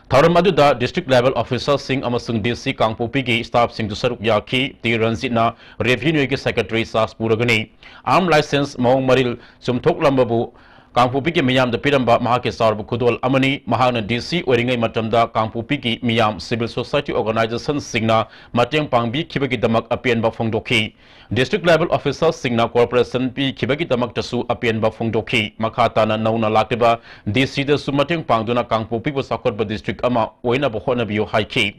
ꯊꯧꯔꯝ ꯑꯗꯨꯗ district level officerꯁꯤꯡ ꯑꯃꯁꯨꯡ D C ꯀꯥꯡꯄꯣꯛꯄꯤꯒꯤ staffꯁꯤꯡꯁꯨ ꯁꯔꯨꯛ ꯌꯥꯈꯤ꯫ T ꯔꯟꯖꯤꯠꯅ revenueꯒꯤ secretary charge ꯄꯨꯔꯒꯅꯤ꯫ Arm license ꯃꯑꯣꯡ ꯃꯔꯤꯜ ꯆꯨꯝꯊꯣꯛꯂꯝꯕꯕꯨ ꯀꯥꯡꯄꯣꯛꯄꯤꯒꯤ ꯃꯤꯌꯥꯝꯗ ꯄꯤꯔꯝꯕ ꯃꯍꯥꯛꯀꯤ ꯆꯥꯎꯔꯕ ꯈꯨꯗꯣꯜ ꯑꯃꯅꯤ꯫ ꯃꯍꯥꯛꯅ D C ꯑꯣꯏꯔꯤꯉꯩ ꯃꯇꯝꯗ ꯀꯥꯡꯄꯣꯛꯄꯤꯒꯤ ꯃꯤꯌꯥꯝ, civil society organizationꯁꯤꯡꯅ ꯃꯇꯦꯡ ꯄꯥꯡꯕꯤꯈꯤꯕꯒꯤꯗꯃꯛ ꯑꯄꯦꯟꯕ ꯐꯣꯡꯗꯣꯛꯈꯤ꯫ District level officerꯁꯤꯡꯅ cooperation ꯄꯤꯈꯤꯕꯒꯤꯗꯃꯛꯇꯁꯨ ꯑꯄꯦꯟꯕ ꯐꯣꯡꯗꯣꯛꯈꯤ꯫ ꯃꯈꯥ ꯇꯥꯅ ꯅꯧꯅ ꯂꯥꯛꯂꯤꯕ D Cꯗꯁꯨ ꯃꯇꯦꯡ ꯄꯥꯡꯗꯨꯅ ꯀꯥꯡꯄꯣꯛꯄꯤꯕꯨ ꯆꯥꯎꯈꯠꯄ district ꯑꯃ ꯑꯣꯏꯅꯕ ꯍꯣꯠꯅꯕꯤꯌꯨ ꯍꯥꯏꯈꯤ꯫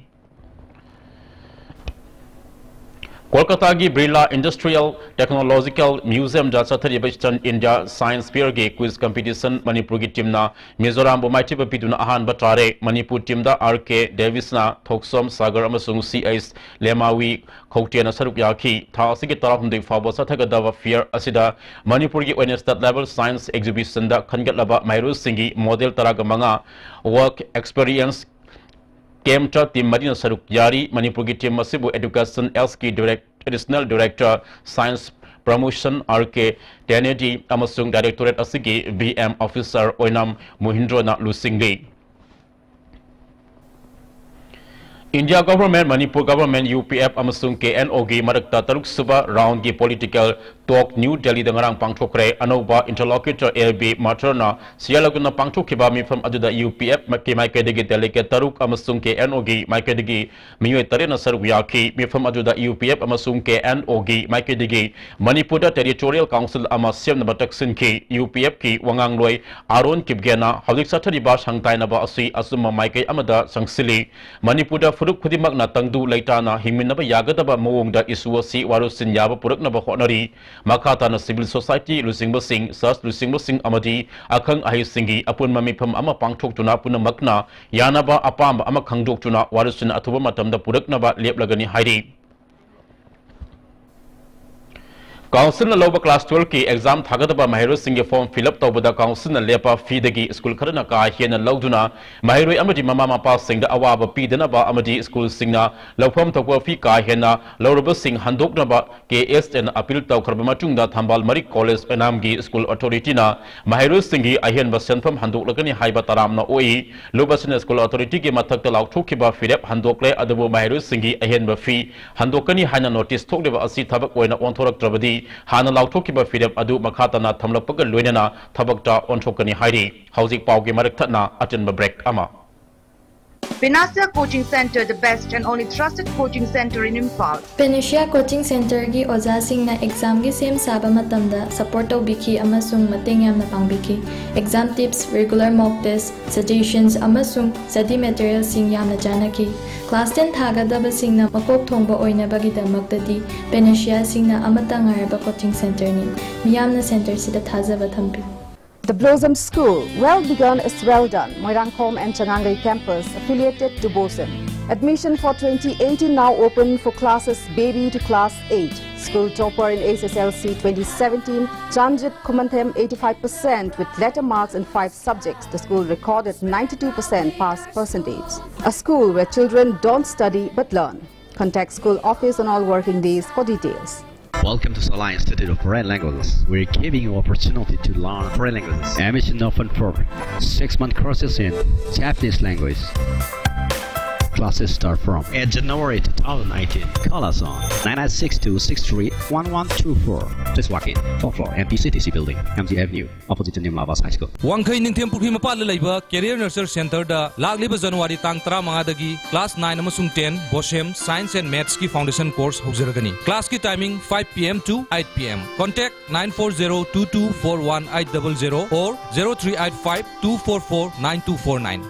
ꯀꯣꯜꯀꯇꯥꯒꯤ ꯕꯤꯔꯂꯥ Industrial Technological Museumꯗ ꯆꯠꯊꯔꯤꯕ Eastern India Science Fairꯒꯤ quiz competition ꯃꯅꯤꯄꯨꯔꯒꯤ teamꯅ ꯃꯤꯖꯣꯔꯥꯝꯕꯨ ꯃꯥꯏꯊꯤꯕ ꯄꯤꯗꯨꯅ ꯑꯍꯥꯟꯕ ꯇꯥꯔꯦ꯫ ꯃꯅꯤꯄꯨꯔ teamꯗ R K ꯗꯦꯕꯤꯁꯅ, ꯊꯣꯛꯆꯣꯝ ꯁꯥꯒꯔ ꯑꯃꯁꯨꯡ C H ꯂꯦꯃꯥꯋꯤ ꯈꯧꯇꯦꯅ ꯁꯔꯨꯛ ꯌꯥꯈꯤ꯫ ꯊꯥ ꯑꯁꯤꯒꯤ ꯇꯔꯥꯍꯨꯝꯗꯣꯏ ꯐꯥꯎꯕ ꯆꯠꯊꯒꯗꯕ fair ꯑꯁꯤꯗ ꯃꯅꯤꯄꯨꯔꯒꯤ ꯑꯣꯏꯅ state level science exhibitionꯗ ꯈꯟꯒꯠꯂꯕ ꯃꯍꯩꯔꯣꯏꯁꯤꯡꯒꯤ model ꯇꯔꯥꯒ ꯃꯉꯥ, work experience, camp team ꯃꯔꯤꯅ ꯁꯔꯨꯛ ꯌꯥꯔꯤ꯫ ꯃꯅꯤꯄꯨꯔꯒꯤ team ꯑꯁꯤꯕꯨ Education Sꯀꯤ direct, Additional Director Science Promotion R K ꯇꯦꯅꯦꯗꯤ ꯑꯃꯁꯨꯡ directorate ꯑꯁꯤꯒꯤ V M officer ꯑꯣꯏꯅꯝ ꯃꯣꯍꯤꯟꯗ꯭ꯔꯣꯅ ꯂꯨꯆꯤꯡꯂꯤ꯫ India Government, Manipur Government, U P F ꯑꯃꯁꯨꯡ K N Oꯒꯤ ꯃꯔꯛꯇ ꯇꯔꯨꯛ ꯁꯨꯕ roundꯒꯤ political talk New Delhiꯗ ꯉꯔꯥꯡ ꯄꯥꯡꯊꯣꯛꯈ꯭ꯔꯦ꯫ ꯑꯅꯧꯕ interlocutor L B ꯃꯥꯊꯨꯔꯅ ꯁꯤꯌꯥꯂꯒꯨꯅ ꯄꯥꯡꯊꯣꯛꯈꯤꯕ ꯃꯤꯐꯝ ꯑꯗꯨꯗ U P Fꯀꯤ ꯃꯥꯏꯀꯩꯗꯒꯤ delegate ꯇꯔꯨꯛ ꯑꯃꯁꯨꯡ K N Oꯒꯤ ꯃꯥꯏꯀꯩꯗꯒꯤ ꯃꯤꯑꯣꯏ ꯇꯔꯦꯠꯅ ꯁꯔꯨꯛ ꯌꯥꯈꯤ꯫ ꯃꯤꯐꯝ ꯑꯗꯨꯗ U P F ꯑꯃꯁꯨꯡ K N Oꯒꯤ ꯃꯥꯏꯀꯩꯗꯒꯤ ꯃꯅꯤꯄꯨꯔꯗ territorial council ꯑꯃ ꯁꯦꯝꯅꯕ ꯇꯛꯁꯤꯟꯈꯤ꯫ U P Fꯀꯤ ꯋꯥꯉꯥꯡꯂꯣꯏ ꯑꯥꯔꯣꯟ ꯀꯤꯞꯒꯦꯅ ꯍꯧꯖꯤꯛ ꯆꯠꯊꯔꯤꯕ ꯁꯪ ꯇꯥꯏꯅꯕ ꯑꯁꯤ ꯑꯆꯨꯝꯕ ꯃꯥꯏꯀꯩ ꯑꯃꯗ ꯆꯪꯁꯤꯜꯂꯤ꯫ ꯃꯅꯤꯄꯨꯔꯗ ꯐꯨꯔꯨꯞ ꯈꯨꯗꯤꯡꯃꯛꯅ ꯇꯪꯗꯨ ꯂꯩꯇꯥꯅ ꯍꯤꯡꯃꯤꯟꯅꯕ ꯌꯥꯒꯗꯕ ꯃꯑꯣꯡꯗ issue ꯑꯁꯤ ꯋꯥꯔꯣꯠꯁꯤꯟ ꯌꯥꯕ ꯄꯨꯔꯛꯅꯕ ꯍꯣꯠꯅꯔꯤ꯫ ꯃꯈꯥ ꯇꯥꯅ civil society ꯂꯨꯆꯤꯡꯕꯁꯤꯡ, church ꯂꯨꯆꯤꯡꯕꯁꯤꯡ ꯑꯃꯗꯤ ꯑꯈꯪ ꯑꯍꯩꯁꯤꯡꯒꯤ ꯑꯄꯨꯟꯕ ꯃꯤꯐꯝ ꯑꯃ ꯄꯥꯡꯊꯣꯛꯇꯨꯅ ꯄꯨꯝꯅꯃꯛꯅ ꯌꯥꯅꯕ ꯑꯄꯥꯝꯕ ꯑꯃ ꯈꯪꯗꯣꯛꯇꯨꯅ ꯋꯥꯔꯣꯠꯁꯤꯟ ꯑꯊꯨꯕ ꯃꯇꯝꯗ ꯄꯨꯔꯛꯅꯕ ꯂꯦꯞꯂꯒꯅꯤ ꯍꯥꯏꯔꯤ꯫ Councilꯅ ꯂꯧꯕ class twelveꯀꯤ exam ꯊꯥꯒꯗꯕ ꯃꯍꯩꯔꯣꯏꯁꯤꯡꯒꯤ form fill up ꯇꯧꯕꯗ councilꯅ ꯂꯦꯞꯄ feeꯗꯒꯤ school ꯈꯔꯅ ꯀꯥ ꯍꯦꯟꯅ ꯂꯧꯗꯨꯅ ꯃꯍꯩꯔꯣꯏ ꯑꯃꯗꯤ ꯃꯃꯥ ꯃꯄꯥꯁꯤꯡꯗ ꯑꯋꯥꯕ ꯄꯤꯗꯅꯕ ꯑꯃꯗꯤ schoolꯁꯤꯡꯅ ꯂꯧꯐꯝ ꯊꯣꯛꯄ fee ꯀꯥ ꯍꯦꯟꯅ ꯂꯧꯔꯕꯁꯤꯡ ꯍꯟꯗꯣꯛꯅꯕ K S Aꯅ appeal ꯇꯧꯈ꯭ꯔꯕ ꯃꯇꯨꯡꯗ ꯊꯝꯕꯥꯜ ꯃꯔꯤꯛ college ꯑꯣꯏꯅꯥꯝꯒꯤ school authorityꯅ ꯃꯍꯩꯔꯣꯏꯁꯤꯡꯒꯤ ꯑꯍꯦꯟꯕ ꯁꯦꯟꯐꯝ ꯍꯟꯗꯣꯛꯂꯒꯅꯤ ꯍꯥꯏꯕ ꯇꯔꯥꯝꯅ ꯑꯣꯛꯏ꯫ ꯂꯨꯞ ꯑꯁꯤꯅ school authorityꯒꯤ ꯃꯊꯛꯇ ꯂꯥꯎꯊꯣꯛꯈꯤꯕ ꯐꯤꯔꯦꯞ ꯍꯟꯗꯣꯛꯂꯦ, ꯑꯗꯨꯕꯨ ꯃꯍꯩꯔꯣꯏꯁꯤꯡꯒꯤ ꯑꯍꯦꯟꯕ fee ꯍꯟꯗꯣꯛꯀꯅꯤ ꯍꯥꯏꯅ notice ꯊꯣꯛꯂꯤꯕ ꯑꯁꯤ ꯊꯕꯛ ꯑꯣꯏꯅ ꯑꯣꯟꯊꯣꯔꯛꯇ꯭ꯔꯕꯗꯤ ꯍꯥꯟꯅ ꯂꯥꯎꯊꯣꯛꯈꯤꯕ ꯐꯤꯔꯦꯞ ꯑꯗꯨ ꯃꯈꯥ ꯇꯥꯅ ꯊꯝꯂꯛꯄꯒ ꯂꯣꯏꯅꯅ ꯊꯕꯛꯇ ꯑꯣꯟꯊꯣꯛꯀꯅꯤ ꯍꯥꯏꯔꯤ꯫ ꯍꯧꯖꯤꯛ ꯄꯥꯎꯒꯤ ꯃꯔꯛ ꯊꯠꯅ ꯑꯆꯤꯟꯕ break ꯑꯃ꯫ Panacea Coaching Center, the best and only trusted coaching center in Imphal. Panacea Coaching Centerꯒꯤ ꯑꯣꯖꯥꯁꯤꯡꯅ examꯒꯤ ꯁꯦꯝ ꯁꯥꯕ ꯃꯇꯝꯗ support ꯇꯧꯕꯤꯈꯤ ꯑꯃꯁꯨꯡ ꯃꯇꯦꯡ ꯌꯥꯝꯅ ꯄꯥꯡꯕꯤꯈꯤ꯫ Exam tips, regular mock test, suggestions ꯑꯃꯁꯨꯡ study materialꯁꯤꯡ ꯌꯥꯝꯅ ꯆꯥꯟꯅꯈꯤ꯫ Class ten ꯊꯥꯒꯗꯕꯁꯤꯡꯅ ꯃꯀꯣꯛ ꯊꯣꯡꯕ ꯑꯣꯏꯅꯕꯒꯤꯗꯃꯛꯇꯗꯤ Panaceaꯁꯤꯡꯅ ꯑꯃꯠꯇ ꯉꯥꯏꯔꯕ coaching centerꯅꯤ꯫ ꯃꯤꯌꯥꯝꯅ centerꯁꯤꯗ ꯊꯥꯖꯕ ꯊꯝꯕꯤꯌꯨ꯫ The Blossom School, well begun is well done. Moirangkhom and Changangei campus, affiliated to BOSEM. Admission for twenty eighteen now open for classes baby to class eight. School topper in H S L C twenty seventeen, Janjit Khumanthem, eighty-five percent with letter marks in five subjects. The school recorded ninety-two percent pass percentage. A school where children don't study but learn. Contact school office on all working days for details. Welcome to Salai Institute of Foreign Languages. We're giving you opportunity to learn foreign languages. Admission open for six-month courses in Japanese language. Classes start from eighth January two thousand nineteen. Call us on nine nine six two six three one one two four. Please walk in. Fourth floor, M P C T C building, M G Avenue, opposite to New Mavas High School. ꯋꯥꯡꯈꯩ ꯅꯤꯡꯊꯦꯝ ꯄꯨꯈ꯭ꯔꯤ ꯃꯄꯥꯟꯗ ꯂꯩꯕ Career Nurture Centerꯗ ꯂꯥꯛꯂꯤꯕ January ꯇꯥꯡ ꯇꯔꯥꯃꯉꯥꯗꯒꯤ class nine ꯑꯃꯁꯨꯡ ten BOSEM Science and Mathsꯀꯤ foundation course ꯍꯧꯖꯔꯒꯅꯤ꯫ Classꯀꯤ timing five P M to eight P M. Contact nine four zero two two four one eight double zero or zero three eight five two four four nine two four nine.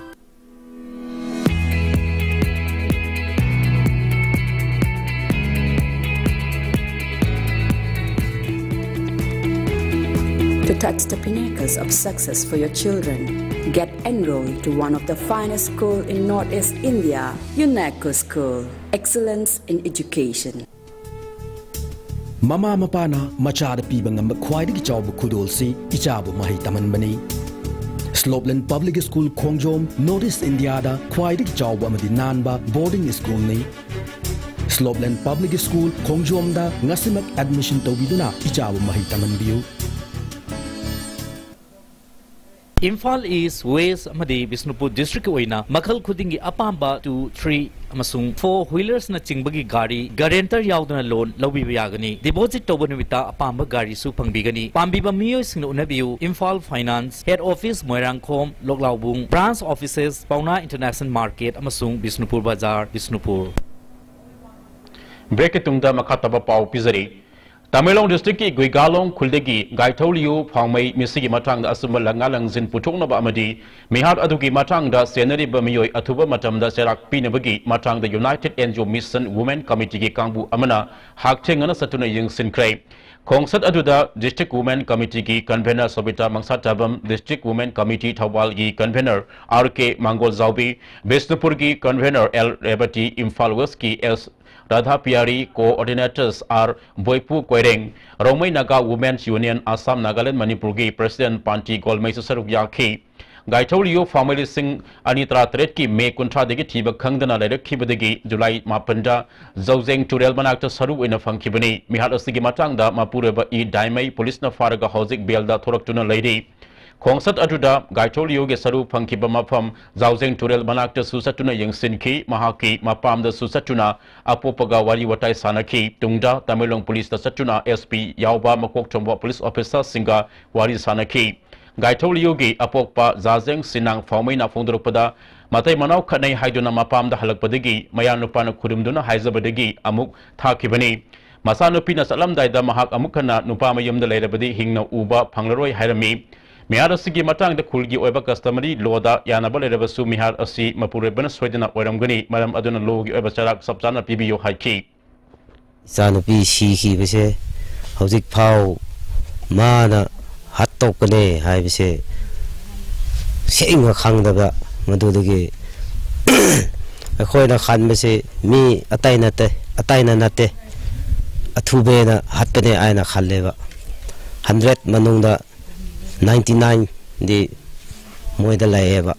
To touch the pinnacles of success for your children, get enrolled to one of the finest school in Northeast India, UNESCO School. Excellence in education. ꯃꯃꯥ ꯃꯄꯥꯅ ꯃꯆꯥꯗ ꯄꯤꯕ ꯉꯝꯕ ꯈ꯭ꯋꯥꯏꯗꯒꯤ ꯆꯥꯎꯕ ꯈꯨꯗꯣꯜꯁꯤ ꯏꯆꯥꯕꯨ ꯃꯍꯩ ꯇꯝꯍꯟꯕꯅꯤ꯫ Slopeland Public School ꯈꯣꯡꯖꯣꯝ North East Indiaꯗ ꯈ꯭ꯋꯥꯏꯗꯒꯤ ꯆꯥꯎꯕ ꯑꯃꯗꯤ ꯅꯥꯟꯕ boarding schoolꯅꯤ꯫ Slopeland Public School ꯈꯣꯡꯖꯣꯝꯗ ꯉꯁꯤꯃꯛ admission ꯇꯧꯕꯤꯗꯨꯅ ꯏꯆꯥꯕꯨ ꯃꯍꯩ ꯇꯝꯍꯟꯕꯤꯌꯨ꯫ ꯏꯝꯐꯥꯜ ꯏꯁ, ꯋꯦꯁ ꯑꯃꯗꯤ ꯕꯤꯁꯅꯨꯄꯨꯔ ꯗꯤꯁꯇ꯭ꯔꯤꯛꯀꯤ ꯑꯣꯏꯅ ꯃꯈꯜ ꯈꯨꯗꯤꯡꯒꯤ ꯑꯄꯥꯝꯕ two, three ꯑꯃꯁꯨꯡ four wheelers ꯅꯆꯤꯡꯕꯒꯤ ꯒꯥꯔꯤ guarantor ꯌꯥꯎꯗꯅ loan ꯂꯧꯕꯤꯕ ꯌꯥꯒꯅꯤ꯫ Deposit ꯇꯧꯕ ꯅꯨꯃꯤꯠꯇ ꯑꯄꯥꯝꯕ ꯒꯥꯔꯤꯁꯨ ꯐꯪꯕꯤꯒꯅꯤ꯫ ꯄꯥꯝꯕꯤꯕ ꯃꯤꯑꯣꯏꯁꯤꯡꯅ ꯎꯅꯕꯤꯌꯨ꯫ Imphal Finance, Head Office Moirangkhom, ꯂꯣꯛꯂꯥꯎꯕꯨꯡ, Branch Offices ꯄꯥꯎꯅꯥ International Market ꯑꯃꯁꯨꯡ ꯕꯤꯁꯅꯨꯄꯨꯔ ꯕꯖꯥꯔ, ꯕꯤꯁꯅꯨꯄꯨꯔ꯫ Breakꯀꯤ ꯇꯨꯡꯗ ꯃꯈꯥ ꯇꯥꯕ ꯄꯥꯎ ꯄꯤꯖꯔꯤ꯫ ꯇꯃꯦꯡꯂꯣꯡ ꯗꯤꯁꯇ꯭ꯔꯤꯛꯀꯤ ꯒꯨꯏꯒꯥꯂꯣꯡ ꯈꯨꯜꯗꯒꯤ ꯒꯥꯏꯊꯧ ꯂꯤꯌꯨ ꯐꯥꯎꯃꯩ ꯃꯤꯁꯤꯒꯤ ꯃꯇꯥꯡꯗ ꯑꯆꯨꯝꯕ ꯂꯪꯉꯥ ꯂꯪꯖꯤꯟ ꯄꯨꯊꯣꯛꯅꯕ ꯑꯃꯗꯤ ꯃꯤꯍꯥꯠ ꯑꯗꯨꯒꯤ ꯃꯇꯥꯡꯗ ꯆꯦꯟꯅꯔꯤꯕ ꯃꯤꯑꯣꯏ ꯑꯊꯨꯕ ꯃꯇꯝꯗ ꯆꯩꯔꯥꯛ ꯄꯤꯅꯕꯒꯤ ꯃꯇꯥꯡꯗ United N G O Mission Women Committeeꯒꯤ ꯀꯥꯡꯕꯨ ꯑꯃꯅ ꯍꯛꯊꯦꯡꯅꯅ ꯆꯠꯇꯨꯅ ꯌꯦꯡꯁꯤꯟꯈ꯭ꯔꯦ꯫ ꯈꯣꯡꯆꯠ ꯑꯗꯨꯗ District Women Committeeꯒꯤ Convener ꯁꯣꯕꯤꯇꯥ ꯃꯪꯁꯥꯇꯥꯕꯝ, District Women Committee ꯊꯧꯕꯥꯜꯒꯤ Convener R K ꯃꯥꯡꯒꯣꯜꯖꯥꯎꯕꯤ, ꯕꯤꯁꯅꯨꯄꯨꯔꯒꯤ Convener L ꯔꯦꯕꯇꯤ, Imphal Westꯀꯤ S Radha ꯄꯤꯌꯥꯔꯤ, Coordinators R ꯕꯣꯏꯄꯨ Koireng, Rongmei Naga Women's Union Assam Nagaland ꯃꯅꯤꯄꯨꯔꯒꯤ President ꯄꯥꯟꯇꯤ ꯒꯣꯜꯃꯩꯁꯨ ꯁꯔꯨꯛ ꯌꯥꯈꯤ꯫ ꯒꯥꯏꯊꯧ ꯂꯤꯌꯨ ꯐꯥꯎꯃꯩ ꯂꯤꯁꯤꯡ ꯑꯅꯤ ꯇꯔꯥꯇꯔꯦꯠꯀꯤ ꯃꯦ ꯀꯨꯟꯊ꯭ꯔꯥꯗꯒꯤ ꯊꯤꯕ ꯈꯪꯗꯅ ꯂꯩꯔꯛꯈꯤꯕꯗꯒꯤ ꯖꯨꯂꯥꯏ ꯃꯥꯄꯟꯗ ꯖꯧꯖꯦꯡ ꯇꯨꯔꯦꯜ ꯃꯅꯥꯛꯇ ꯁꯔꯨ ꯑꯣꯏꯅ ꯐꯪꯈꯤꯕꯅꯤ꯫ ꯃꯤꯍꯥꯠ ꯑꯁꯤꯒꯤ ꯃꯇꯥꯡꯗ ꯃꯄꯨꯔꯣꯏꯕ ꯏ ꯗꯥꯏꯃꯩ ꯄꯨꯂꯤꯁꯅ ꯐꯥꯔꯒ ꯍꯧꯖꯤꯛ ꯕꯦꯜꯗ ꯊꯣꯔꯛꯇꯨꯅ ꯂꯩꯔꯤ꯫ ꯈꯣꯡꯆꯠ ꯑꯗꯨꯗ ꯒꯥꯏꯊꯧ ꯂꯤꯌꯨꯒꯤ ꯁꯔꯨ ꯐꯪꯈꯤꯕ ꯃꯐꯝ ꯖꯥꯎꯖꯦꯡ ꯇꯨꯔꯦꯜ ꯃꯅꯥꯛꯇꯁꯨ ꯆꯠꯇꯨꯅ ꯌꯦꯡꯁꯤꯟꯈꯤ꯫ ꯃꯍꯥꯛꯀꯤ ꯃꯄꯥꯝꯗꯁꯨ ꯆꯠꯇꯨꯅ ꯑꯄꯣꯛꯄꯒ ꯋꯥꯔꯤ ꯋꯥꯇꯥꯏ ꯁꯥꯟꯅꯈꯤ꯫ ꯇꯨꯡꯗ ꯇꯃꯦꯡꯂꯣꯡ ꯄꯨꯂꯤꯁꯇ ꯆꯠꯇꯨꯅ S P ꯌꯥꯎꯕ ꯃꯀꯣꯛ ꯊꯣꯡꯕ ꯄꯨꯂꯤꯁ ꯑꯣꯐꯤꯁꯥꯔꯁꯤꯡꯒ ꯋꯥꯔꯤ ꯁꯥꯟꯅꯈꯤ꯫ ꯒꯥꯏꯊꯧ ꯂꯤꯌꯨꯒꯤ ꯑꯄꯣꯛꯄ ꯖꯥꯖꯦꯡ ꯁꯤꯅꯥꯡ ꯐꯥꯎꯃꯩꯅ ꯐꯣꯡꯗꯣꯔꯛꯄꯗ, ꯃꯇꯩ ꯃꯅꯥꯎ ꯈꯠꯅꯩ ꯍꯥꯏꯗꯨꯅ ꯃꯄꯥꯝꯗ ꯍꯜꯂꯛꯄꯗꯒꯤ ꯃꯌꯥꯅꯨꯄꯥꯅ ꯈꯨꯔꯨꯝꯗꯨꯅ ꯍꯥꯏꯖꯕꯗꯒꯤ ꯑꯃꯨꯛ ꯊꯥꯈꯤꯕꯅꯤ꯫ ꯃꯆꯥꯅꯨꯄꯤꯅ ꯆꯠꯂꯝꯗꯥꯏꯗ ꯃꯍꯥꯛ ꯑꯃꯨꯛ ꯍꯟꯅ ꯅꯨꯄꯥ ꯃꯌꯨꯝꯗ ꯂꯩꯔꯕꯗꯤ ꯍꯤꯡꯅ ꯎꯕ ꯐꯪꯂꯔꯣꯏ ꯍꯥꯏꯔꯝꯃꯤ꯫ ꯃꯤꯍꯥꯠ ꯑꯁꯤꯒꯤ ꯃꯇꯥꯡꯗ ꯈꯨꯜꯒꯤ ꯑꯣꯏꯕ customary lawꯗ ꯌꯥꯅꯕ ꯂꯩꯔꯕꯁꯨ ꯃꯤꯍꯥꯠ ꯑꯁꯤ ꯃꯄꯨꯔꯣꯏꯕꯅ ꯁꯣꯏꯗꯅ ꯑꯣꯏꯔꯝꯒꯅꯤ, ꯃꯔꯝ ꯑꯗꯨꯅ lawꯒꯤ ꯑꯣꯏꯕ ꯆꯩꯔꯥꯛ ꯆꯞ ꯆꯥꯅ ꯄꯤꯕꯤꯌꯨ ꯍꯥꯏꯈꯤ꯫ ꯏꯆꯥꯅꯨꯄꯤ ꯁꯤꯈꯤꯕꯁꯦ ꯍꯧꯖꯤꯛ ꯐꯥꯎ ꯃꯥꯅ ꯍꯥꯠꯇꯣꯛꯄꯅꯦ ꯍꯥꯏꯕꯁꯦ ꯁꯦꯡꯅ ꯈꯪꯗꯕ, ꯃꯗꯨꯗꯒꯤ ꯑꯩꯈꯣꯏꯅ ꯈꯟꯕꯁꯦ ꯃꯤ ꯑꯇꯩ ꯅꯠꯇꯦ, ꯑꯇꯩꯅ ꯅꯠꯇꯦ, ꯑꯊꯨꯕꯦꯅ ꯍꯥꯠꯄꯅꯦ ꯍꯥꯏꯅ ꯈꯜꯂꯦꯕ꯫ Hundred ꯃꯅꯨꯡꯗ ninety nineꯗꯤ ꯃꯣꯏꯗ ꯂꯩꯌꯦꯕ꯫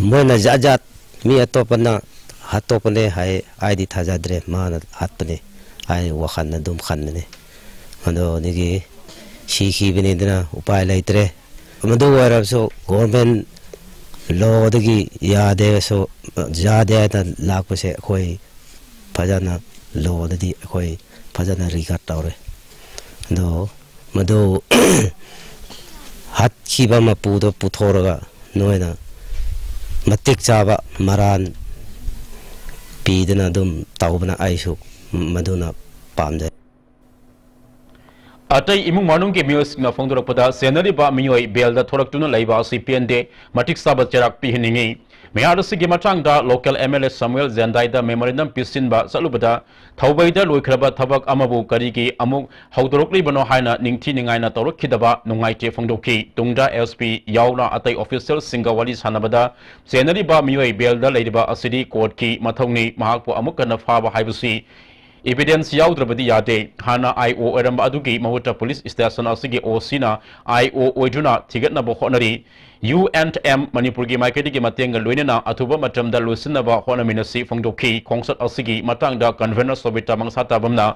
ꯃꯣꯏꯅ ꯖꯥꯠ ꯖꯥꯠ, ꯃꯤ ꯑꯇꯣꯞꯄꯅ ꯍꯥꯠꯇꯣꯛꯄꯅꯦ ꯍꯥꯏ, ꯑꯩꯗꯤ ꯊꯥꯖꯗ꯭ꯔꯦ, ꯃꯥꯅ ꯍꯥꯠꯄꯅꯦ ꯍꯥꯏ ꯋꯥꯈꯜꯅ ꯑꯗꯨꯝ ꯈꯟꯕꯅꯦ꯫ ꯑꯗꯨꯗꯒꯤ ꯁꯤꯈꯤꯕꯅꯤꯗꯅ ꯎꯄꯥꯏ ꯂꯩꯇ꯭ꯔꯦ꯫ ꯃꯗꯨ ꯑꯣꯏꯔꯕꯁꯨ ꯒꯣꯔꯃꯦꯟ ꯂꯣꯗꯒꯤ ꯌꯥꯗꯦꯁꯨ, ꯌꯥꯗꯦ ꯍꯥꯏꯅ ꯂꯥꯛꯄꯁꯦ ꯑꯩꯈꯣꯏ ꯐꯖꯅ ꯂꯣꯗꯗꯤ ꯑꯩꯈꯣꯏ ꯐꯖꯅ ꯔꯤꯒꯥꯔꯗ ꯇꯧꯔꯦ꯫ ꯑꯗꯣ ꯃꯗꯨ ꯍꯥꯠꯈꯤꯕ ꯃꯄꯨꯗꯣ ꯄꯨꯊꯣꯔꯒ ꯅꯣꯏꯅ ꯃꯇꯤꯛ ꯆꯥꯕ ꯃꯔꯥꯟ ꯄꯤꯗꯅ ꯑꯗꯨꯝ ꯇꯧꯕꯅ ꯑꯩꯁꯨ ꯃꯗꯨꯅ ꯄꯥꯝꯖꯩ꯫ ꯑꯇꯩ ꯏꯃꯨꯡ ꯃꯅꯨꯡꯒꯤ ꯃꯤꯑꯣꯏꯁꯤꯡꯅ ꯐꯣꯡꯗꯣꯔꯛꯄꯗ, ꯆꯦꯟꯅꯔꯤꯕ ꯃꯤꯑꯣꯏ ꯕꯦꯜꯗ ꯊꯣꯔꯛꯇꯨꯅ ꯂꯩꯕ ꯑꯁꯤ ꯄꯦꯟꯗꯦ, ꯃꯇꯤꯛ ꯆꯥꯕ ꯆꯩꯔꯥꯛ ꯄꯤꯍꯟꯅꯤꯡꯏ꯫ ꯃꯤꯍꯥꯠ ꯑꯁꯤꯒꯤ ꯃꯇꯥꯡꯗ local M L A Samuel ꯖꯦꯟꯗꯥꯏꯗ ꯃꯦꯃꯣꯔꯦꯟꯗꯝ ꯄꯤꯁꯤꯟꯕ ꯆꯠꯂꯨꯕꯗ, ꯊꯧꯕꯩꯗ ꯂꯣꯏꯈ꯭ꯔꯕ ꯊꯕꯛ ꯑꯃꯕꯨ ꯀꯔꯤꯒꯤ ꯑꯃꯨꯛ ꯍꯧꯗꯣꯔꯛꯂꯤꯕꯅꯣ ꯍꯥꯏꯅ ꯅꯤꯡꯊꯤ ꯅꯤꯡꯉꯥꯏꯅ ꯇꯧꯔꯛꯈꯤꯗꯕ ꯅꯨꯡꯉꯥꯏꯇꯦ ꯐꯣꯡꯗꯣꯛꯈꯤ꯫ ꯇꯨꯡꯗ ꯑꯦꯁ ꯄꯤ ꯌꯥꯎꯅ ꯑꯇꯩ ꯑꯣꯐꯤꯁꯤꯌꯦꯜꯁꯤꯡꯒ ꯋꯥꯔꯤ ꯁꯥꯟꯅꯕꯗ, ꯆꯦꯟꯅꯔꯤꯕ ꯃꯤꯑꯣꯏ ꯕꯦꯜꯗ ꯂꯩꯔꯤꯕ ꯑꯁꯤꯗꯤ ꯀꯣꯔꯠꯀꯤ ꯃꯊꯧꯅꯤ, ꯃꯍꯥꯛꯄꯨ ꯑꯃꯨꯛ ꯍꯟꯅ ꯐꯥꯕ ꯍꯥꯏꯕꯁꯤ ꯏꯕꯤꯗꯦꯟꯁ ꯌꯥꯎꯗ꯭ꯔꯕꯗꯤ ꯌꯥꯗꯦ꯫ ꯍꯥꯟꯅ ꯑꯥꯏ ꯑꯣ ꯑꯣꯏꯔꯝꯕ ꯑꯗꯨꯒꯤ ꯃꯍꯨꯠꯇ ꯄꯨꯂꯤꯁ ꯁ꯭ꯇꯦꯁꯟ ꯑꯁꯤꯒꯤ ꯑꯣ ꯁꯤꯅ ꯑꯥꯏ ꯑꯣ ꯑꯣꯏꯗꯨꯅ ꯊꯤꯒꯠꯅꯕ ꯍꯣꯠꯅꯔꯤ꯫ ꯌꯨ ꯑꯦꯟ ꯑꯦꯝ ꯃꯅꯤꯄꯨꯔꯒꯤ ꯃꯥꯏꯀꯩꯗꯒꯤ ꯃꯇꯦꯡꯒ ꯂꯣꯏꯅꯅ ꯑꯊꯨꯕ ꯃꯇꯝꯗ ꯂꯣꯏꯁꯤꯟꯅꯕ ꯍꯣꯠꯅꯃꯤꯟꯅꯁꯤ ꯐꯣꯡꯗꯣꯛꯈꯤ꯫ ꯈꯣꯡꯆꯠ ꯑꯁꯤꯒꯤ ꯃꯇꯥꯡꯗ ꯀꯟꯚꯦꯅꯔ ꯁꯣꯕꯤꯇꯥ ꯃꯪꯁꯥꯇꯥꯕꯝꯅ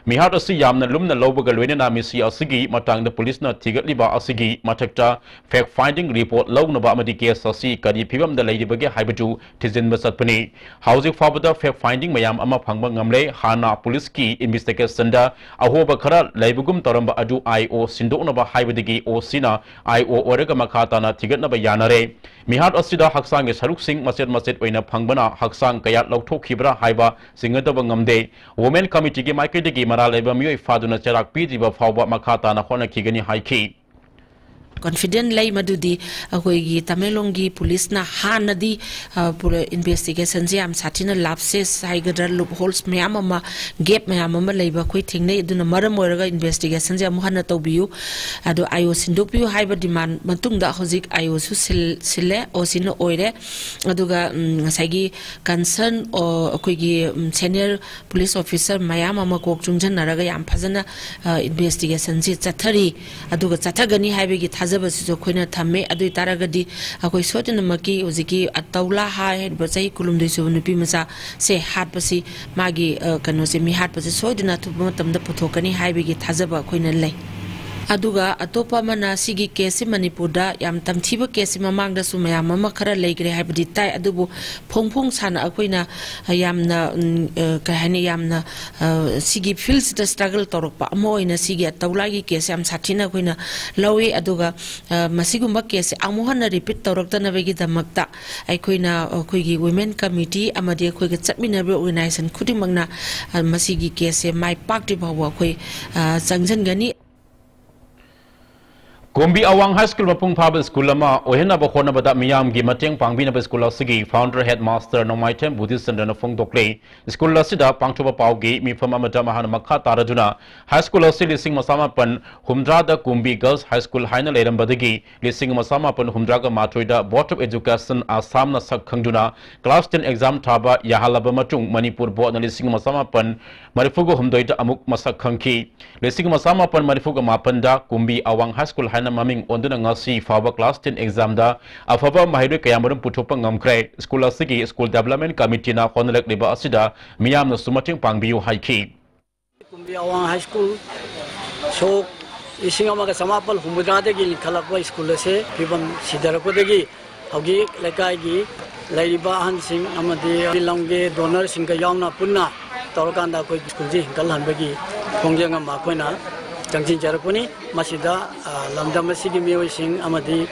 ꯃꯤꯍꯥꯠ ꯑꯁꯤ ꯌꯥꯝꯅ ꯂꯨꯝꯅ ꯂꯧꯕꯒ ꯂꯣꯏꯅꯅ ꯃꯤꯁꯤ ꯑꯁꯤꯒꯤ ꯃꯇꯥꯡꯗ ꯄꯨꯂꯤꯁꯅ ꯊꯤꯒꯠꯂꯤꯕ ꯑꯁꯤꯒꯤ ꯃꯊꯛꯇ ꯐꯦꯛ ꯐꯥꯏꯟꯗꯤꯡ ꯔꯤꯄꯣꯔꯠ ꯂꯧꯅꯕ ꯑꯃꯗꯤ ꯀꯦꯁ ꯑꯁꯤ ꯀꯔꯤ ꯐꯤꯕꯝꯗ ꯂꯩꯔꯤꯕꯒꯦ ꯍꯥꯏꯕꯗꯨ ꯊꯤꯖꯤꯟꯕ ꯆꯠꯄꯅꯤ꯫ ꯍꯧꯖꯤꯛ ꯐꯥꯎꯕꯗ ꯐꯦꯛ ꯐꯥꯏꯟꯗꯤꯡ ꯃꯌꯥꯝ ꯑꯃ ꯐꯪꯕ ꯉꯝꯂꯦ꯫ ꯍꯥꯟꯅ ꯄꯨꯂꯤꯁꯀꯤ ꯏꯟꯚꯦꯁꯇꯤꯒꯦꯁꯟꯗ ꯑꯍꯣꯕ ꯈꯔ ꯂꯩꯕꯒꯨꯝ ꯇꯧꯔꯝꯕ ꯑꯗꯨ ꯑꯥꯏ ꯑꯣ ꯁꯤꯟꯗꯣꯛꯅꯕ ꯍꯥꯏꯕꯗꯒꯤ ꯑꯣ ꯁꯤꯅ ꯑꯥꯏ ꯑꯣ ꯑꯣꯏꯔꯒ ꯃꯈꯥ ꯇꯥꯅ ꯊꯤꯒꯠꯅꯕ ꯌꯥꯅꯔꯦ꯫ ꯃꯤꯍꯥꯠ ꯑꯁꯤꯗ ꯍꯛꯆꯥꯡꯒꯤ ꯁꯔꯨꯛꯁꯤꯡ ꯃꯆꯦꯠ ꯃꯆꯦꯠ ꯑꯣꯏꯅ ꯐꯪꯕꯅ ꯍꯛꯆꯥꯡ ꯀꯌꯥ ꯂꯧꯊꯣꯛꯈꯤꯕ꯭ꯔꯥ ꯍꯥꯏꯕ ꯆꯤꯡꯅꯗꯕ ꯉꯝꯗꯦ꯫ ꯋꯨꯃꯦꯟ ꯀꯃꯤꯇꯤꯒꯤ ꯃꯥꯏꯀꯩꯗꯒꯤ ꯃꯔꯥꯜ ꯂꯩꯕ ꯃꯤꯑꯣꯏ ꯐꯥꯗꯨꯅ ꯆꯩꯔꯥꯛ ꯄꯤꯗ꯭ꯔꯤꯕ ꯐꯥꯎꯕ ꯃꯈꯥ ꯇꯥꯅ ꯍꯣꯠꯅꯈꯤꯒꯅꯤ ꯍꯥꯏꯈꯤ꯫ ꯀꯣꯟꯐꯤꯗꯦꯟ ꯂꯩ ꯃꯗꯨꯗꯤ ꯑꯩꯈꯣꯏꯒꯤ ꯇꯃꯦꯡꯂꯣꯡꯒꯤ ꯄꯨꯂꯤꯁꯅ ꯍꯥꯟꯅꯗꯤ, ꯑ, ꯄꯨꯔ-, ꯏꯟꯚꯦꯁꯇꯤꯒꯦꯁꯟꯁꯦ ꯌꯥꯝ ꯁꯥꯊꯤꯅ ꯂꯥꯞꯁꯦꯁ ꯍꯥꯏꯒꯗ꯭ꯔꯥ, ꯂꯨꯞ ꯍꯣꯜꯁ ꯃꯌꯥꯝ ꯑꯃ, ꯒꯦꯞ ꯃꯌꯥꯝ ꯑꯃ ꯂꯩꯕ ꯑꯩꯈꯣꯏ ꯊꯦꯡꯅꯩ꯫ ꯑꯗꯨꯅ ꯃꯔꯝ ꯑꯣꯏꯔꯒ ꯏꯟꯚꯦꯁꯇꯤꯒꯦꯁꯟꯁꯦ ꯑꯃꯨꯛ ꯍꯟꯅ ꯇꯧꯕꯤꯌꯨ, ꯑꯗꯣ ꯑꯥꯏ ꯑꯣ ꯁꯤꯟꯗꯣꯛꯄꯤꯌꯨ ꯍꯥꯏꯕ ꯗꯤꯃꯥꯟ ꯃꯇꯨꯡꯗ ꯍꯧꯖꯤꯛ ꯑꯥꯏ ꯑꯣꯁꯨ ꯁꯤꯜ-, ꯁꯤꯜꯂꯦ, ꯑꯣ ꯁꯤꯅ ꯑꯣꯏꯔꯦ꯫ ꯑꯗꯨꯒ, ꯎꯝ, ꯉꯁꯥꯏꯒꯤ ꯀꯟꯁꯔꯟ, ꯑꯣ, ꯑꯩꯈꯣꯏꯒꯤ, ꯎꯝ, ꯁꯦꯅꯤꯌꯔ ꯄꯨꯂꯤꯁ ꯑꯣꯐꯤꯁꯔ ꯃꯌꯥꯝ ꯑꯃ ꯀꯣꯛ ꯆꯨꯡꯁꯤꯟꯅꯔꯒ ꯌꯥꯝ ꯐꯖꯅ, ꯑ, ꯏꯟꯚꯦꯁꯇꯤꯒꯦꯁꯟꯁꯤ ꯆꯠꯊꯔꯤ꯫ ꯑꯗꯨꯒ ꯆꯠꯊꯒꯅꯤ ꯍꯥꯏꯕꯒꯤ ꯊꯥꯖꯕꯁꯤꯁꯨ ꯑꯩꯈꯣꯏꯅ ꯊꯝꯃꯦ꯫ ꯑꯗꯨ ꯑꯣꯏ ꯇꯥꯔꯒꯗꯤ ꯑꯩꯈꯣꯏ ꯁꯣꯏꯗꯅꯃꯛꯀꯤ ꯍꯧꯖꯤꯛꯀꯤ ꯇꯧꯂꯥ ꯍꯥꯏꯔꯤꯕ ꯆꯍꯤ ꯀꯨꯟꯍꯨꯝꯗꯣꯏ ꯁꯨꯕ ꯅꯨꯄꯤ ꯃꯆꯥꯁꯦ ꯍꯥꯠꯄꯁꯤ, ꯃꯥꯒꯤ, ꯑ, ꯀꯩꯅꯣꯁꯦ, ꯃꯤ ꯍꯥꯠꯄꯁꯦ ꯁꯣꯏꯗꯅ ꯑꯊꯨꯕ ꯃꯇꯝꯗ ꯄꯨꯊꯣꯛꯀꯅꯤ ꯍꯥꯏꯕꯒꯤ ꯊꯥꯖꯕ ꯑꯩꯈꯣꯏꯅ ꯂꯩ꯫ ꯑꯗꯨꯒ ꯑꯇꯣꯞꯄ ꯑꯃꯅ, ꯁꯤꯒꯤ ꯀꯦꯁꯁꯤ ꯃꯅꯤꯄꯨꯔꯗ ꯌꯥꯝ ꯇꯝꯊꯤꯕ ꯀꯦꯁꯁꯤ ꯃꯃꯥꯡꯗꯁꯨ ꯃꯌꯥꯝ ꯑꯃ ꯈꯔ ꯂꯩꯈ꯭ꯔꯦ ꯍꯥꯏꯕꯗꯤ ꯇꯥꯏ, ꯑꯗꯨꯕꯨ ꯐꯣꯡ ꯐꯣꯡ ꯁꯥꯅ ꯑꯩꯈꯣꯏꯅ ꯌꯥꯝꯅ, ꯎꯝ, ꯑ, ꯀꯩ ꯍꯥꯏꯅꯤ, ꯌꯥꯝꯅ, ꯑ, ꯁꯤꯒꯤ ꯐꯤꯜꯁꯤꯗ ꯁ꯭ꯇ꯭ꯔꯒꯜ ꯇꯧꯔꯛꯄ ꯑꯃ ꯑꯣꯏꯅ ꯁꯤꯒꯤ ꯇꯧꯂꯥꯏꯒꯤ ꯀꯦꯁꯁꯦ ꯌꯥꯝ ꯁꯥꯊꯤꯅ ꯑꯩꯈꯣꯏꯅ ꯂꯧꯏ꯫ ꯑꯗꯨꯒ, ꯑ, ꯃꯁꯤꯒꯨꯝꯕ ꯀꯦꯁꯁꯦ ꯑꯃꯨꯛ ꯍꯟꯅ ꯔꯤꯄꯤꯠ ꯇꯧꯔꯛꯇꯅꯕꯒꯤꯗꯃꯛꯇ ꯑꯩꯈꯣꯏꯅ, ꯑꯩꯈꯣꯏꯒꯤ ꯋꯤꯃꯦꯟ ꯀꯃꯤꯇꯤ ꯑꯃꯗꯤ ꯑꯩꯈꯣꯏꯒ ꯆꯠꯃꯤꯟꯅꯔꯤꯕ ꯑꯣꯔꯒꯅꯥꯏꯖꯦꯁꯟ ꯈꯨꯗꯤꯡꯃꯛꯅ, ꯑ, ꯃꯁꯤꯒꯤ ꯀꯦꯁꯁꯦ ꯃꯥꯏ ꯄꯥꯛꯇ꯭ꯔꯤ ꯐꯥꯎꯕ ꯑꯩꯈꯣꯏ, ꯑ, ꯆꯪꯁꯤꯟꯒꯅꯤ꯫ ꯀꯨꯝꯕꯤ ꯑꯋꯥꯡ ꯍꯥꯏ ꯁ꯭ꯀꯨꯜ ꯃꯄꯨꯡ ꯐꯥꯕ ꯁ꯭ꯀꯨꯜ ꯑꯃ ꯑꯣꯏꯍꯟꯅꯕ ꯍꯣꯠꯅꯕꯗ ꯃꯤꯌꯥꯝꯒꯤ ꯃꯇꯦꯡ ꯄꯥꯡꯕꯤꯅꯕ ꯁ꯭ꯀꯨꯜ ꯑꯁꯤꯒꯤ ꯐꯥꯎꯟꯗꯔ ꯍꯦꯗ ꯃꯥꯁꯇꯔ ꯅꯣꯡꯃꯥꯏꯊꯦꯝ ꯕꯨꯙꯤꯆꯟꯗ꯭ꯔꯅ ꯐꯣꯡꯗꯣꯛꯂꯦ꯫ ꯁ꯭ꯀꯨꯜ ꯑꯁꯤꯗ ꯄꯥꯡꯊꯣꯛꯄ ꯄꯥꯎꯒꯤ ꯃꯤꯐꯝ ꯑꯃꯗ ꯃꯍꯥꯛꯅ ꯃꯈꯥ ꯇꯥꯔꯗꯨꯅ ꯍꯥꯏ ꯁ꯭ꯀꯨꯜ ꯑꯁꯤ ꯂꯤꯁꯤꯡ ꯑꯃ ꯆꯃꯥꯄꯟ ꯍꯨꯝꯗ꯭ꯔꯥꯗ ꯀꯨꯝꯕꯤ ꯒꯔꯜꯁ ꯍꯥꯏ ꯁ꯭ꯀꯨꯜ ꯍꯥꯏꯅ ꯂꯩꯔꯝꯕꯗꯒꯤ ꯂꯤꯁꯤꯡ ꯑꯃ ꯆꯃꯥꯄꯟ ꯍꯨꯝꯗ꯭ꯔꯥꯒ ꯃꯥꯊꯣꯏꯗ Board of Education ꯑꯁꯥꯝꯅ ꯁꯛ ꯈꯪꯗꯨꯅ class ten exam ꯊꯥꯕ ꯌꯥꯍꯜꯂꯕ ꯃꯇꯨꯡ ꯃꯅꯤꯄꯨꯔ ꯕꯣꯔꯗꯅ ꯂꯤꯁꯤꯡ ꯑꯃ ꯆꯃꯥꯄꯟ ꯃꯔꯤꯐꯨꯒ ꯍꯨꯝꯗꯣꯏꯗ ꯑꯃꯨꯛ ꯃꯁꯛ ꯈꯪꯈꯤ꯫ ꯂꯤꯁꯤꯡ ꯑꯃ ꯆꯃꯥꯄꯟ ꯃꯔꯤꯐꯨꯒ ꯃꯥꯄꯟꯗ ꯀꯨꯝꯕꯤ ꯑꯋꯥꯡ ꯍꯥꯏ ꯁ꯭ꯀꯨꯜ ꯍꯥꯏꯅ ꯃꯃꯤꯡ ꯑꯣꯟꯗꯨꯅ ꯉꯁꯤ ꯐꯥꯎꯕ class ten examꯗ ꯑꯐꯕ ꯃꯍꯩꯔꯣꯏ ꯀꯌꯥꯃꯔꯨꯝ ꯄꯨꯊꯣꯛꯄ ꯉꯝꯈ꯭ꯔꯦ꯫ ꯁ꯭ꯀꯨꯜ ꯑꯁꯤꯒꯤ ꯁ꯭ꯀꯨꯜ development committeeꯅ ꯍꯣꯠꯅꯔꯛꯂꯤꯕ ꯑꯁꯤꯗ ꯃꯤꯌꯥꯝꯅꯁꯨ ꯃꯇꯦꯡ ꯄꯥꯡꯕꯤꯌꯨ ꯍꯥꯏꯈꯤ꯫ ꯀꯨꯝꯕꯤ ꯑꯋꯥꯡ ꯍꯥꯏ ꯁ꯭ꯀꯨꯜ ꯁꯣꯛ ꯂꯤꯁꯤꯡ ꯑꯃꯒ ꯆꯃꯥꯄꯜ ꯍꯨꯝꯐꯨꯇꯔꯥꯗꯒꯤ ꯂꯤꯡꯈꯠꯂꯛꯄ ꯁ꯭ꯀꯨꯜ ꯑꯁꯦ ꯐꯤꯕꯝ ꯁꯤꯊꯔꯛꯄꯗꯒꯤ ꯍꯧꯖꯤꯛ ꯂꯩꯀꯥꯏꯒꯤ ꯂꯩꯔꯤꯕ ꯑꯍꯟꯁꯤꯡ ꯑꯃꯗꯤ ꯂꯝꯒꯤ ꯗꯣꯅꯔꯁꯤꯡꯒ ꯌꯥꯎꯅ ꯄꯨꯟꯅ ꯇꯧꯔꯀꯥꯟꯗ ꯑꯩꯈꯣꯏ ꯁ꯭ꯀꯨꯜꯁꯤ ꯍꯤꯡꯒꯠꯍꯟꯕꯒꯤ ꯈꯣꯡꯖꯪ ꯑꯃ ꯑꯩꯈꯣꯏꯅ ꯆꯪꯁꯤꯟꯖꯔꯛꯄꯅꯤ꯫ ꯃꯁꯤꯗ, ꯑ, ꯂꯝꯗꯝ ꯑꯁꯤꯒꯤ ꯃꯤꯑꯣꯏꯁꯤꯡ ꯑꯃꯗꯤ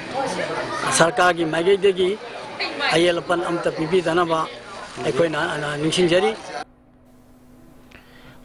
ꯁꯔꯀꯥꯔꯒꯤ ꯃꯥꯏꯀꯩꯗꯒꯤ ꯑꯌꯦꯜ ꯑꯄꯟ ꯑꯃꯠꯇ ꯄꯤꯕꯤꯗꯅꯕ ꯑꯩꯈꯣꯏꯅ, ꯑ, ꯅꯤꯡꯁꯤꯡꯖꯔꯤ꯫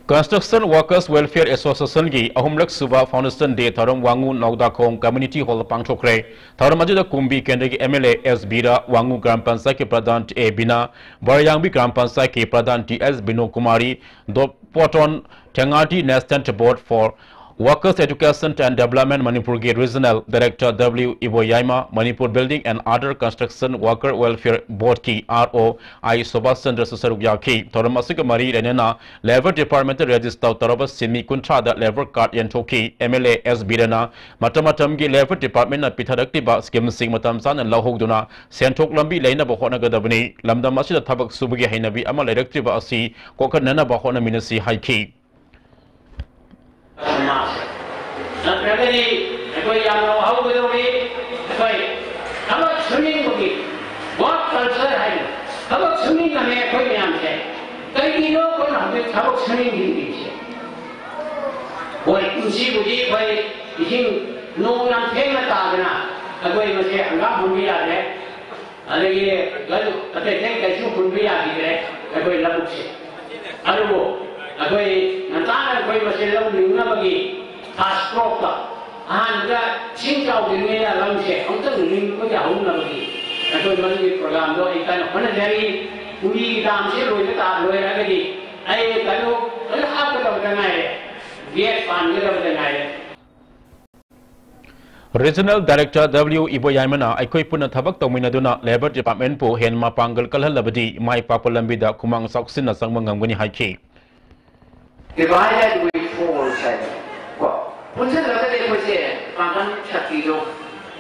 Construction Workers Welfare Associationꯒꯤ ꯑꯍꯨꯝꯂꯛ ꯁꯨꯕ Foundation Day ꯊꯧꯔꯝ ꯋꯥꯉꯨ ꯅꯧꯗꯥꯈꯣꯡ Community Hall ꯄꯥꯡꯊꯣꯛꯈ꯭ꯔꯦ꯫ ꯊꯧꯔꯝ ꯑꯗꯨꯗ ꯀꯨꯝꯕꯤ ꯀꯦꯟꯗ꯭ꯔꯒꯤ M L A S Bira, Wangoo gram ꯄꯟꯆꯥꯌꯠꯀꯤ ꯄ꯭ꯔꯙꯥꯟ ꯑꯦ ꯕꯤꯅꯥ, ꯕꯔꯌꯥꯡꯕꯤ ꯒ꯭ꯔꯥꯝ ꯄꯟꯆꯥꯌꯠꯀꯤ ꯄ꯭ꯔꯙꯥꯟ ꯇꯤ ꯑꯦꯁ ꯕꯤꯅꯣ ꯀꯨꯃꯥꯔꯤ, ꯗꯣꯄꯣꯇꯣꯟ ꯊꯦꯡꯉꯥꯗꯤ National Board for Workers Education and Development ꯃꯅꯤꯄꯨꯔꯒꯤ Regional Director W Iboyaima, Manipur Building and Other Construction Worker Welfare Boardꯀꯤ R O I ꯁꯨꯕꯥꯁ ꯆꯟꯗ꯭ꯔꯁꯨ ꯁꯔꯨꯛ ꯌꯥꯈꯤ꯫ ꯊꯧꯔꯝ ꯑꯁꯤꯒ ꯃꯔꯤ ꯂꯩꯅꯅ Labour Departmentꯇ register ꯇꯧꯔꯕ ꯁꯤꯟꯃꯤ ꯀꯨꯟꯊ꯭ꯔꯥꯗ labour card ꯌꯦꯟꯊꯣꯛꯈꯤ꯫ M L A S ꯕꯤꯔꯥꯅ ꯃꯇꯝ ꯃꯇꯝꯒꯤ Labour Departmentꯅ ꯄꯤꯊꯔꯛꯂꯤꯕ schemeꯁꯤꯡ ꯃꯇꯝ ꯆꯥꯅ ꯂꯧꯍꯧꯗꯨꯅ ꯁꯦꯟꯊꯣꯛ ꯂꯝꯕꯤ ꯂꯩꯅꯕ ꯍꯣꯠꯅꯒꯗꯕꯅꯤ꯫ ꯂꯝꯗꯝ ꯑꯁꯤꯗ ꯊꯕꯛ ꯁꯨꯕꯒꯤ ꯍꯩꯅꯕꯤ ꯑꯃ ꯂꯩꯔꯛꯇ꯭ꯔꯤꯕ ꯑꯁꯤ ꯀꯣꯛꯍꯟꯅꯅꯕ ꯍꯣꯠꯅꯃꯤꯟꯅꯁꯤ ꯍꯥꯏꯈꯤ꯫ ꯅꯠꯇ꯭ꯔꯒꯗꯤ ꯑꯩꯈꯣꯏ ꯌꯥꯝꯅ ꯋꯥꯍꯧꯒꯗꯧꯔꯤ꯫ ꯑꯩꯈꯣꯏ ꯊꯕꯛ ꯁꯨꯅꯤꯡꯕꯒꯤ ꯋꯥꯔꯛ ꯀꯜꯆꯔ ꯍꯥꯏꯅ ꯊꯕꯛ ꯁꯨꯅꯤꯡꯉꯝꯃꯦ ꯑꯩꯈꯣꯏ ꯃꯌꯥꯝꯁꯦ꯫ ꯀꯩꯒꯤꯅꯣ ꯑꯩꯈꯣꯏꯅ ꯍꯧꯖꯤꯛ ꯊꯕꯛ ꯁꯨꯅꯤꯡꯗ꯭ꯔꯤꯁꯦ? ꯍꯣꯏ, ꯀꯨꯝꯁꯤꯕꯨꯗꯤ ꯑꯩꯈꯣꯏ ꯏꯁꯤꯡ ꯅꯣꯡ ꯌꯥꯝ ꯊꯦꯡꯅ ꯇꯥꯗꯅ ꯑꯩꯈꯣꯏ ꯃꯁꯦ ꯍꯪꯒꯥꯝ ꯍꯨꯟꯕ ꯌꯥꯗ꯭ꯔꯦ, ꯑꯗꯒꯤ ꯂꯧ ꯑꯇꯩ ꯑꯇꯩ ꯀꯩꯁꯨ ꯍꯨꯟꯕ ꯌꯥꯈꯤꯗ꯭ꯔꯦ ꯑꯩꯈꯣꯏ ꯂꯧꯕꯨꯛꯁꯦ꯫ ꯑꯗꯨꯕꯨ ꯑꯩꯈꯣꯏ ꯉꯟꯇꯥꯅ ꯑꯩꯈꯣꯏ ꯃꯁꯦ ꯂꯧ ꯂꯤꯡꯅꯕꯒꯤ ꯐꯥꯁ ꯀ꯭ꯔꯣꯞꯇ ꯑꯍꯥꯟꯕꯗ ꯏꯁꯤꯡ ꯆꯥꯎꯗ꯭ꯔꯤꯉꯩꯗ ꯂꯧꯁꯦ ꯑꯃꯨꯛꯇꯪ ꯂꯤꯡꯕ ꯌꯥꯍꯧꯅꯕꯒꯤ ꯑꯩꯈꯣꯏ ꯃꯗꯨꯒꯤ ꯄ꯭ꯔꯣꯒ꯭ꯔꯥꯝꯗꯣ ꯑꯩ ꯀꯟꯅ ꯍꯣꯠꯅꯖꯔꯤ꯫ ꯀꯨꯂꯤꯒꯤ ꯗꯥꯝꯁꯦ ꯂꯣꯏꯕ ꯇꯥ-, ꯂꯣꯏꯔꯒꯗꯤ ꯑꯩ ꯀꯩꯅꯣ ꯂꯣꯏ ꯍꯥꯞꯀꯗꯕꯗ ꯉꯥꯏꯔꯦ, ꯒꯦꯠ ꯄꯥꯟꯒꯗꯕꯗ ꯉꯥꯏꯔꯦ꯫ Regional Director W ꯏꯕꯣꯌꯥꯏꯃꯅ ꯑꯩꯈꯣꯏ ꯄꯨꯟꯅ ꯊꯕꯛ ꯇꯧꯃꯤꯟꯅꯗꯨꯅ Labour Departmentꯄꯨ ꯍꯦꯟꯅ ꯃꯄꯥꯡꯒꯜ ꯀꯜꯍꯜꯂꯕꯗꯤ ꯃꯥꯏ ꯄꯥꯛꯄ ꯂꯝꯕꯤꯗ ꯈꯨꯃꯥꯡ ꯆꯥꯎꯁꯤꯟꯅ ꯆꯪꯕ ꯉꯝꯒꯅꯤ ꯍꯥꯏꯈꯤ꯫ Divided we fall ꯍꯥꯏꯅ ꯀꯣ, ꯄꯨꯟꯁꯤꯜꯂꯒꯗꯤ ꯑꯩꯈꯣꯏꯁꯦ ꯄꯥꯡꯒꯜ ꯁꯛꯇꯤꯗꯣ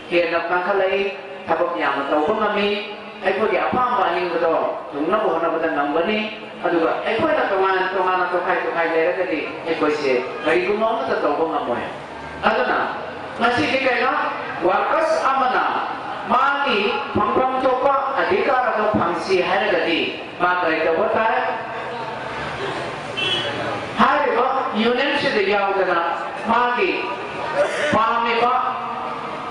ꯍꯦꯟꯅ ꯀꯟꯈꯠꯂꯛꯏ, ꯊꯕꯛ ꯌꯥꯝꯅ ꯇꯧꯕ ꯉꯝꯃꯤ, ꯑꯩꯈꯣꯏꯒꯤ ꯑꯄꯥꯝꯕ ꯑꯅꯤꯡꯕꯗꯣ ꯊꯨꯡꯅꯕ ꯍꯣꯠꯅꯕꯗ ꯉꯝꯒꯅꯤ꯫ ꯑꯗꯨꯒ ꯑꯩꯈꯣꯏꯅ ꯇꯣꯉꯥꯟ ꯇꯣꯉꯥꯟꯅ ꯇꯣꯈꯥꯏ ꯇꯣꯈꯥꯏ ꯂꯩꯔꯒꯗꯤ ꯑꯩꯈꯣꯏꯁꯦ ꯀꯔꯤꯒꯨꯝꯕ ꯑꯃꯠꯇ ꯇꯧꯕ ꯉꯝꯃꯣꯏ꯫ ꯑꯗꯨꯅ ꯉꯁꯤꯗꯤ ꯀꯩꯅꯣ, ꯋꯥꯔꯀꯔꯁ ꯑꯃꯅ ꯃꯥꯒꯤ ꯐꯪꯐꯝ ꯊꯣꯛꯄ ꯑꯙꯤꯀꯥꯔ ꯑꯗꯨ ꯐꯪꯁꯤ ꯍꯥꯏꯔꯒꯗꯤ ꯃꯥ ꯀꯔꯤ ꯇꯧꯕ ꯇꯥꯏ? ꯍꯥꯏꯔꯤꯕ ꯌꯨꯅꯤꯌꯟꯁꯤꯗ ꯌꯥꯎꯗꯅ ꯃꯥꯒꯤ ꯄꯥꯝꯃꯤꯕ,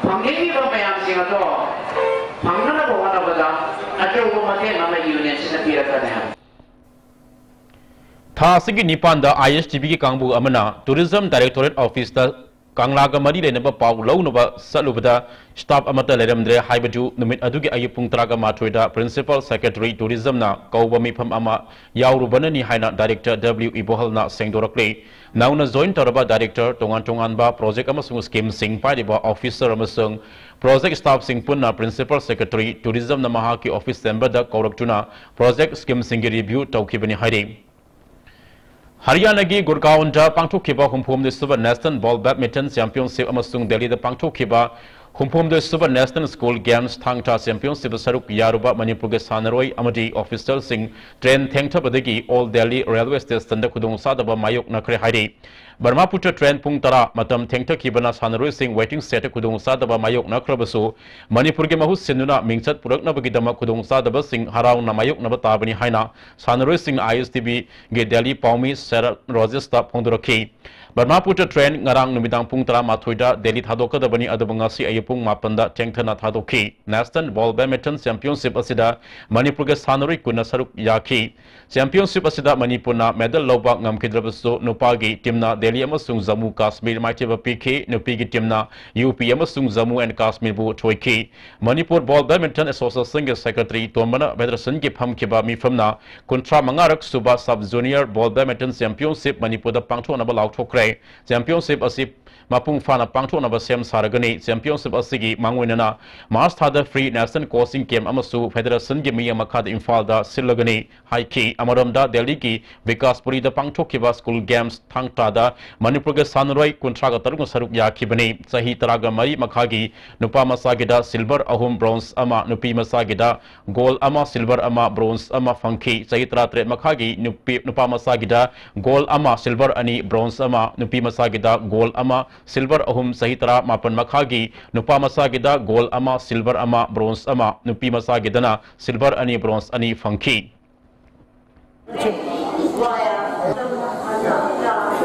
ꯐꯪꯅꯤꯡꯉꯤꯕ ꯃꯌꯥꯝꯁꯤꯡ ꯑꯗꯣ ꯐꯪꯅꯅꯕ ꯍꯣꯠꯅꯕꯗ ꯑꯆꯧꯕ ꯃꯇꯦꯡ ꯑꯃ ꯌꯨꯅꯤꯌꯟꯁꯤꯅ ꯄꯤꯔꯛꯀꯅꯤ ꯍꯥꯏꯕ꯫ ꯊꯥ ꯑꯁꯤꯒꯤ ꯅꯤꯄꯥꯟꯗ ISTVꯒꯤ ꯀꯥꯡꯕꯨ ꯑꯃꯅ Tourism Directorate Officeꯇ ꯀꯪꯂꯥꯒ ꯃꯔꯤ ꯂꯩꯅꯕ ꯄꯥꯎ ꯂꯧꯅꯕ ꯆꯠꯂꯨꯕꯗ staff ꯑꯃꯠꯇ ꯂꯩꯔꯝꯗ꯭ꯔꯦ ꯍꯥꯏꯕꯗꯨ ꯅꯨꯃꯤꯠ ꯑꯗꯨꯒꯤ ꯑꯌꯨꯛ ꯄꯨꯡ ꯇꯔꯥꯒ ꯃꯥꯊꯣꯏꯗ Principal Secretary Tourismꯅ ꯀꯧꯕ ꯃꯤꯐꯝ ꯑꯃ ꯌꯥꯎꯔꯨꯕꯅꯅꯤ ꯍꯥꯏꯅ Director W ꯏꯕꯣꯍꯜꯅ ꯁꯦꯡꯗꯣꯔꯛꯂꯤ꯫ ꯅꯧꯅ join ꯇꯧꯔꯕ director, ꯇꯣꯉꯥꯟ ꯇꯣꯉꯥꯟꯕ project ꯑꯃꯁꯨꯡ schemeꯁꯤꯡ ꯄꯥꯏꯔꯤꯕ officer ꯑꯃꯁꯨꯡ project staffꯁꯤꯡ ꯄꯨꯟꯅ Principal Secretary Tourismꯅ ꯃꯍꯥꯛꯀꯤ office chamberꯗ ꯀꯧꯔꯛꯇꯨꯅ project schemeꯁꯤꯡꯒꯤ review ꯇꯧꯈꯤꯕꯅꯤ ꯍꯥꯏꯔꯤ꯫ ꯍꯔꯤꯌꯥꯅꯥꯒꯤ ꯒꯨꯔꯒꯥꯎꯟꯗ ꯄꯥꯡꯊꯣꯛꯈꯤꯕ ꯍꯨꯝꯐꯨꯍꯨꯝꯗꯣꯏ ꯁꯨꯕ National Ball Badminton Championship ꯑꯃꯁꯨꯡ ꯗꯦꯜꯂꯤꯗ ꯄꯥꯡꯊꯣꯛꯈꯤꯕ ꯍꯨꯝꯐꯨꯍꯨꯝꯗꯣꯏ ꯁꯨꯕ National School Games ꯊꯥꯡ ꯇꯥ Championshipꯇ ꯁꯔꯨꯛ ꯌꯥꯔꯨꯕ ꯃꯅꯤꯄꯨꯔꯒꯤ ꯁꯥꯟꯅꯔꯣꯏ ꯑꯃꯗꯤ officialꯁꯤꯡ train ꯊꯦꯡꯊꯕꯗꯒꯤ Old Delhi Railway Stationꯗ ꯈꯨꯗꯣꯡꯆꯥꯗꯕ ꯃꯥꯌꯣꯛꯅꯈ꯭ꯔꯦ ꯍꯥꯏꯔꯤ꯫ ꯕ꯭ꯔꯍꯃꯄꯨꯇ꯭ꯔ ꯇ꯭ꯔꯦꯟ ꯄꯨꯡ ꯇꯔꯥ ꯃꯇꯝ ꯊꯦꯡꯊꯈꯤꯕꯅ ꯁꯥꯟꯅꯔꯣꯏꯁꯤꯡ ꯋꯦꯇꯤꯡ ꯁꯦꯗꯇ ꯈꯨꯗꯣꯡꯆꯥꯗꯕ ꯃꯥꯌꯣꯛꯅꯈ꯭ꯔꯕꯁꯨ, ꯃꯅꯤꯄꯨꯔꯒꯤ ꯃꯍꯨꯠ ꯁꯤꯟꯗꯨꯅ ꯃꯤꯡꯆꯠ ꯄꯨꯔꯛꯅꯕꯒꯤꯗꯃꯛ ꯈꯨꯗꯣꯡꯆꯥꯗꯕꯁꯤꯡ ꯍꯔꯥꯎꯅ ꯃꯥꯌꯣꯛꯅꯕ ꯇꯥꯕꯅꯤ ꯍꯥꯏꯅ ꯁꯥꯟꯅꯔꯣꯏꯁꯤꯡꯅ ꯑꯥꯏ ꯑꯦꯁ ꯇꯤ ꯚꯤꯒꯤ ꯗꯦꯜꯂꯤ ꯄꯥꯎꯃꯤ ꯁꯦꯔꯠ ꯔꯣꯖꯦꯁꯇ ꯐꯣꯡꯗꯣꯔꯛꯈꯤ꯫ ꯕ꯭ꯔꯍꯃꯄꯨꯇ꯭ꯔ ꯇ꯭ꯔꯦꯟ ꯉꯔꯥꯡ ꯅꯨꯃꯤꯗꯥꯡ ꯄꯨꯡ ꯇꯔꯥꯃꯥꯊꯣꯏꯗ ꯗꯦꯜꯂꯤ ꯊꯥꯗꯣꯛꯀꯗꯕꯅꯤ, ꯑꯗꯨꯕꯨ ꯉꯁꯤ ꯑꯌꯨꯛ ꯄꯨꯡ ꯃꯥꯄꯟꯗ ꯊꯦꯡꯊꯅ ꯊꯥꯗꯣꯛꯈꯤ꯫ ꯅꯦꯁꯅꯦꯜ ꯕꯣꯜ ꯕꯦꯗꯃꯤꯟꯇꯟ ꯆꯦꯝꯄꯤꯌꯟꯁꯤꯞ ꯑꯁꯤꯗ ꯃꯅꯤꯄꯨꯔꯒꯤ ꯁꯥꯟꯅꯔꯣꯏ ꯀꯨꯟꯅ ꯁꯔꯨꯛ ꯌꯥꯈꯤ꯫ ꯆꯦꯝꯄꯤꯌꯟꯁꯤꯞ ꯑꯁꯤꯗ ꯃꯅꯤꯄꯨꯔꯅ ꯃꯦꯗꯜ ꯂꯧꯕ ꯉꯝꯈꯤꯗ꯭ꯔꯕꯁꯨ, ꯅꯨꯄꯥꯒꯤ ꯇꯤꯝꯅ ꯗꯦꯜꯂꯤ ꯑꯃꯁꯨꯡ ꯖꯝꯃꯨ ꯀꯥꯁꯃꯤꯔ ꯃꯥꯏꯊꯤꯕ ꯄꯤꯈꯤ, ꯅꯨꯄꯤꯒꯤ ꯇꯤꯝꯅ ꯌꯨ ꯄꯤ ꯑꯃꯁꯨꯡ ꯖꯝꯃꯨ ꯑꯦꯟ ꯀꯥꯁꯃꯤꯔꯕꯨ ꯊꯣꯏꯈꯤ꯫ ꯃꯅꯤꯄꯨꯔ ꯕꯣꯜ ꯕꯦꯗꯃꯤꯟꯇꯟ ꯑꯦꯁꯣꯁꯤꯌꯦꯁꯟꯒꯤ ꯁꯦꯀ꯭ꯔꯦꯇꯔꯤ ꯇꯣꯝꯕꯅ ꯐꯦꯗꯔꯦꯁꯟꯒꯤ ꯐꯝꯈꯤꯕ ꯃꯤꯐꯝꯅ ꯀꯨꯟꯊ꯭ꯔꯥ ꯃꯉꯥꯔꯛ sub sub junior ball badminton championship ꯃꯅꯤꯄꯨꯔꯗ ꯄꯥꯡꯊꯣꯛꯅꯕ ꯂꯥꯎꯊꯣꯛꯈ꯭ꯔꯦ꯫ ꯆꯦꯝꯄꯤꯌꯟꯁꯤꯞ ꯑꯁꯤ ꯃꯄꯨꯡ ꯐꯥꯅ ꯄꯥꯡꯊꯣꯛꯅꯕ ꯁꯦꯝ ꯁꯥꯔꯒꯅꯤ꯫ ꯆꯦꯝꯄꯤꯌꯟꯁꯤꯞ ꯑꯁꯤꯒꯤ ꯃꯥꯡꯑꯣꯏꯅꯅ ꯃꯥꯔꯆ ꯊꯥꯗ ꯐ꯭ꯔꯤ ꯅꯦꯁꯅꯦꯜ ꯀꯣꯆꯤꯡ ꯀꯦꯝꯞ ꯑꯃꯁꯨ ꯐꯦꯗꯔꯦꯁꯟꯒꯤ ꯃꯤꯠꯌꯦꯡ ꯃꯈꯥꯗ ꯏꯝꯐꯥꯜꯗ ꯁꯤꯜꯂꯒꯅꯤ ꯍꯥꯏꯈꯤ꯫ ꯑꯃꯔꯣꯝꯗ ꯗꯦꯜꯂꯤꯒꯤ ꯕꯤꯀꯥꯁꯄꯨꯔꯤꯗ ꯄꯥꯡꯊꯣꯛꯈꯤꯕ ꯁ꯭ꯀꯨꯜ ꯒꯦꯝꯁ ꯊꯥꯡ ꯇꯥꯗ ꯃꯅꯤꯄꯨꯔꯒꯤ ꯁꯥꯟꯅꯔꯣꯏ ꯀꯨꯟꯊ꯭ꯔꯥꯒ ꯇꯔꯨꯛꯅ ꯁꯔꯨꯛ ꯌꯥꯈꯤꯕꯅꯤ꯫ ꯆꯍꯤ ꯇꯔꯥꯒ ꯃꯔꯤ ꯃꯈꯥꯒꯤ ꯅꯨꯄꯥ ꯃꯆꯥꯒꯤꯗ ꯁꯤꯜꯚꯔ ꯑꯍꯨꯝ, ꯕ꯭ꯔꯣꯟꯖ ꯑꯃ, ꯅꯨꯄꯤ ꯃꯆꯥꯒꯤꯗ ꯒꯣꯜ ꯑꯃ, ꯁꯤꯜꯚꯔ ꯑꯃ, ꯕ꯭ꯔꯣꯟꯖ ꯑꯃ ꯐꯪꯈꯤ꯫ ꯆꯍꯤ ꯇꯔꯥꯇꯔꯦꯠ ꯃꯈꯥꯒꯤ ꯅꯨꯄꯤ, ꯅꯨꯄꯥ ꯃꯆꯥꯒꯤꯗ ꯒꯣꯜ ꯑꯃ, ꯁꯤꯜꯚꯔ ꯑꯅꯤ, ꯕ꯭ꯔꯣꯟꯖ ꯑꯃ, ꯅꯨꯄꯤ ꯃꯆꯥꯒꯤꯗ ꯒꯣꯜ ꯑꯃ, ꯁꯤꯜꯚꯔ ꯑꯍꯨꯝ, ꯆꯍꯤ ꯇꯔꯥꯃꯥꯄꯟ ꯃꯈꯥꯒꯤ ꯅꯨꯄꯥ ꯃꯆꯥꯒꯤꯗ ꯒꯣꯜ ꯑꯃ, ꯁꯤꯜꯚꯔ ꯑꯃ, ꯕ꯭ꯔꯣꯟꯖ ꯑꯃ, ꯅꯨꯄꯤ ꯃꯆꯥꯒꯤꯗꯅ ꯁꯤꯜꯚꯔ ꯑꯅꯤ, ꯕ꯭ꯔꯣꯟꯖ ꯑꯅꯤ ꯐꯪꯈꯤ꯫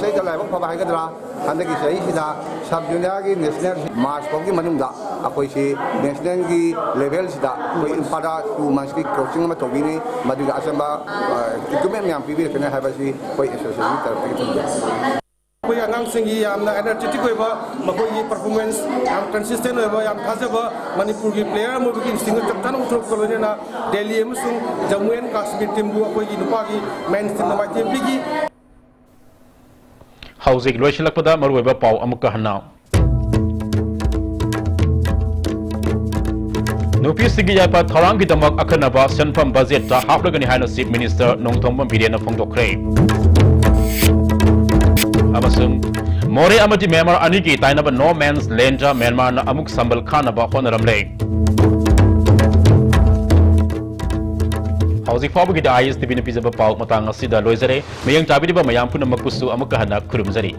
ꯏꯁꯩꯗ ꯂꯥꯏꯕꯛ ꯐꯕ ꯍꯥꯏꯒꯗ꯭ꯔꯥ, ꯍꯟꯗꯛꯀꯤ ꯆꯍꯤꯁꯤꯗ ꯁꯕ ꯖꯨꯅꯤꯌꯔꯒꯤ ꯅꯦꯁꯅꯦꯜ ꯃꯥꯔꯆ ꯐꯥꯎꯒꯤ ꯃꯅꯨꯡꯗ ꯑꯩꯈꯣꯏꯁꯤ ꯅꯦꯁꯅꯦꯜꯒꯤ ꯂꯦꯚꯦꯜꯁꯤꯗ ꯑꯩꯈꯣꯏ ꯏꯝꯐꯥꯜꯗ ꯇꯨ ꯃꯟꯁꯀꯤ ꯀꯣꯆꯤꯡ ꯑꯃ ꯇꯧꯕꯤꯅꯤ꯫ ꯃꯗꯨꯒꯤ ꯑꯆꯝꯕ ꯏꯀ꯭ꯋꯤꯞꯃꯦꯟ ꯃꯌꯥꯝ ꯄꯤꯕꯤꯔꯛꯀꯅꯤ ꯍꯥꯏꯕꯁꯤ ꯑꯩꯈꯣꯏ ꯑꯦꯁꯣꯁꯤꯌꯦꯁꯟꯒꯤ ꯇꯔꯐꯇꯒꯤ ꯊꯝꯖꯒꯦ꯫ ꯑꯩꯈꯣꯏꯒꯤ ꯑꯉꯥꯡꯁꯤꯡꯒꯤ ꯌꯥꯝꯅ ꯑꯦꯅꯔꯖꯦꯇꯤꯛ ꯑꯣꯏꯕ, ꯃꯈꯣꯏꯒꯤ ꯄꯔꯐꯣꯔꯃꯦꯟꯁ ꯌꯥꯝ ꯀꯟꯁꯤꯁꯇꯦꯟ ꯑꯣꯏꯕ, ꯌꯥꯝ ꯊꯥꯖꯕ, ꯃꯅꯤꯄꯨꯔꯒꯤ ꯄ꯭ꯂꯦꯌꯔ ꯑꯃ ꯑꯣꯏꯕꯒꯤ ꯏꯟꯁꯇꯤꯡꯒ ꯆꯞ ꯆꯥꯅ ꯎꯠꯊꯣꯔꯛꯄꯒ ꯂꯣꯏꯅꯅ ꯗꯦꯜꯂꯤ ꯑꯃꯁꯨꯡ ꯖꯝꯃꯨ ꯑꯦꯟ ꯀꯥꯁꯃꯤꯔ ꯇꯤꯝꯕꯨ ꯑꯩꯈꯣꯏꯒꯤ ꯅꯨꯄꯥꯒꯤ ꯃꯦꯟꯁ ꯇꯤꯝꯅ ꯃꯥꯏꯊꯤꯕ ꯄꯤꯈꯤ꯫ ꯍꯧꯖꯤꯛ ꯂꯣꯏꯁꯤꯜꯂꯛꯄꯗ ꯃꯔꯨꯑꯣꯏꯕ ꯄꯥꯎ ꯑꯃꯨꯛꯀ ꯍꯟꯅ꯫ ꯅꯨꯄꯤꯁꯤꯡꯒꯤ ꯌꯥꯏꯐ ꯊꯧꯔꯥꯡꯒꯤꯗꯃꯛ ꯑꯈꯟꯅꯕ ꯁꯦꯟꯐꯝ ꯕꯖꯦꯠꯇ ꯍꯥꯞꯂꯒꯅꯤ ꯍꯥꯏꯅ ꯆꯤꯐ ꯃꯤꯅꯤꯁꯇꯔ ꯅꯣꯡꯊꯣꯝꯕꯝ ꯕꯤꯔꯦꯟꯅ ꯐꯣꯡꯗꯣꯛꯈ꯭ꯔꯦ꯫ ꯑꯃꯁꯨꯡ ꯃꯣꯔꯦ ꯑꯃꯗꯤ ꯃ꯭ꯌꯥꯟꯃꯥꯔ ꯑꯅꯤꯒꯤ ꯇꯥꯏꯅꯕ ꯅꯣ ꯃꯦꯟꯁ ꯂꯦꯟꯗ ꯃ꯭ꯌꯥꯟꯃꯥꯔꯅ ꯑꯃꯨꯛ ꯁꯝꯕꯜ ꯈꯥꯅꯕ ꯍꯣꯠꯅꯔꯝꯂꯦ꯫ ꯍꯧꯖꯤꯛ ꯐꯥꯎꯕꯒꯤꯗꯤ ꯑꯥꯏ ꯑꯦꯁ ꯇꯤ ꯚꯤꯅ ꯄꯤꯖꯕ ꯄꯥꯎ ꯃꯇꯥꯡ ꯑꯁꯤꯗ ꯂꯣꯏꯖꯔꯦ꯫ ꯃꯤꯠꯌꯦꯡ ꯇꯥꯕꯤꯔꯤꯕ ꯃꯌꯥꯝ ꯄꯨꯝꯅꯃꯛꯄꯨꯁꯨ ꯑꯃꯨꯛꯀ ꯍꯟꯅ ꯈꯨꯔꯨꯝꯖꯔꯤ꯫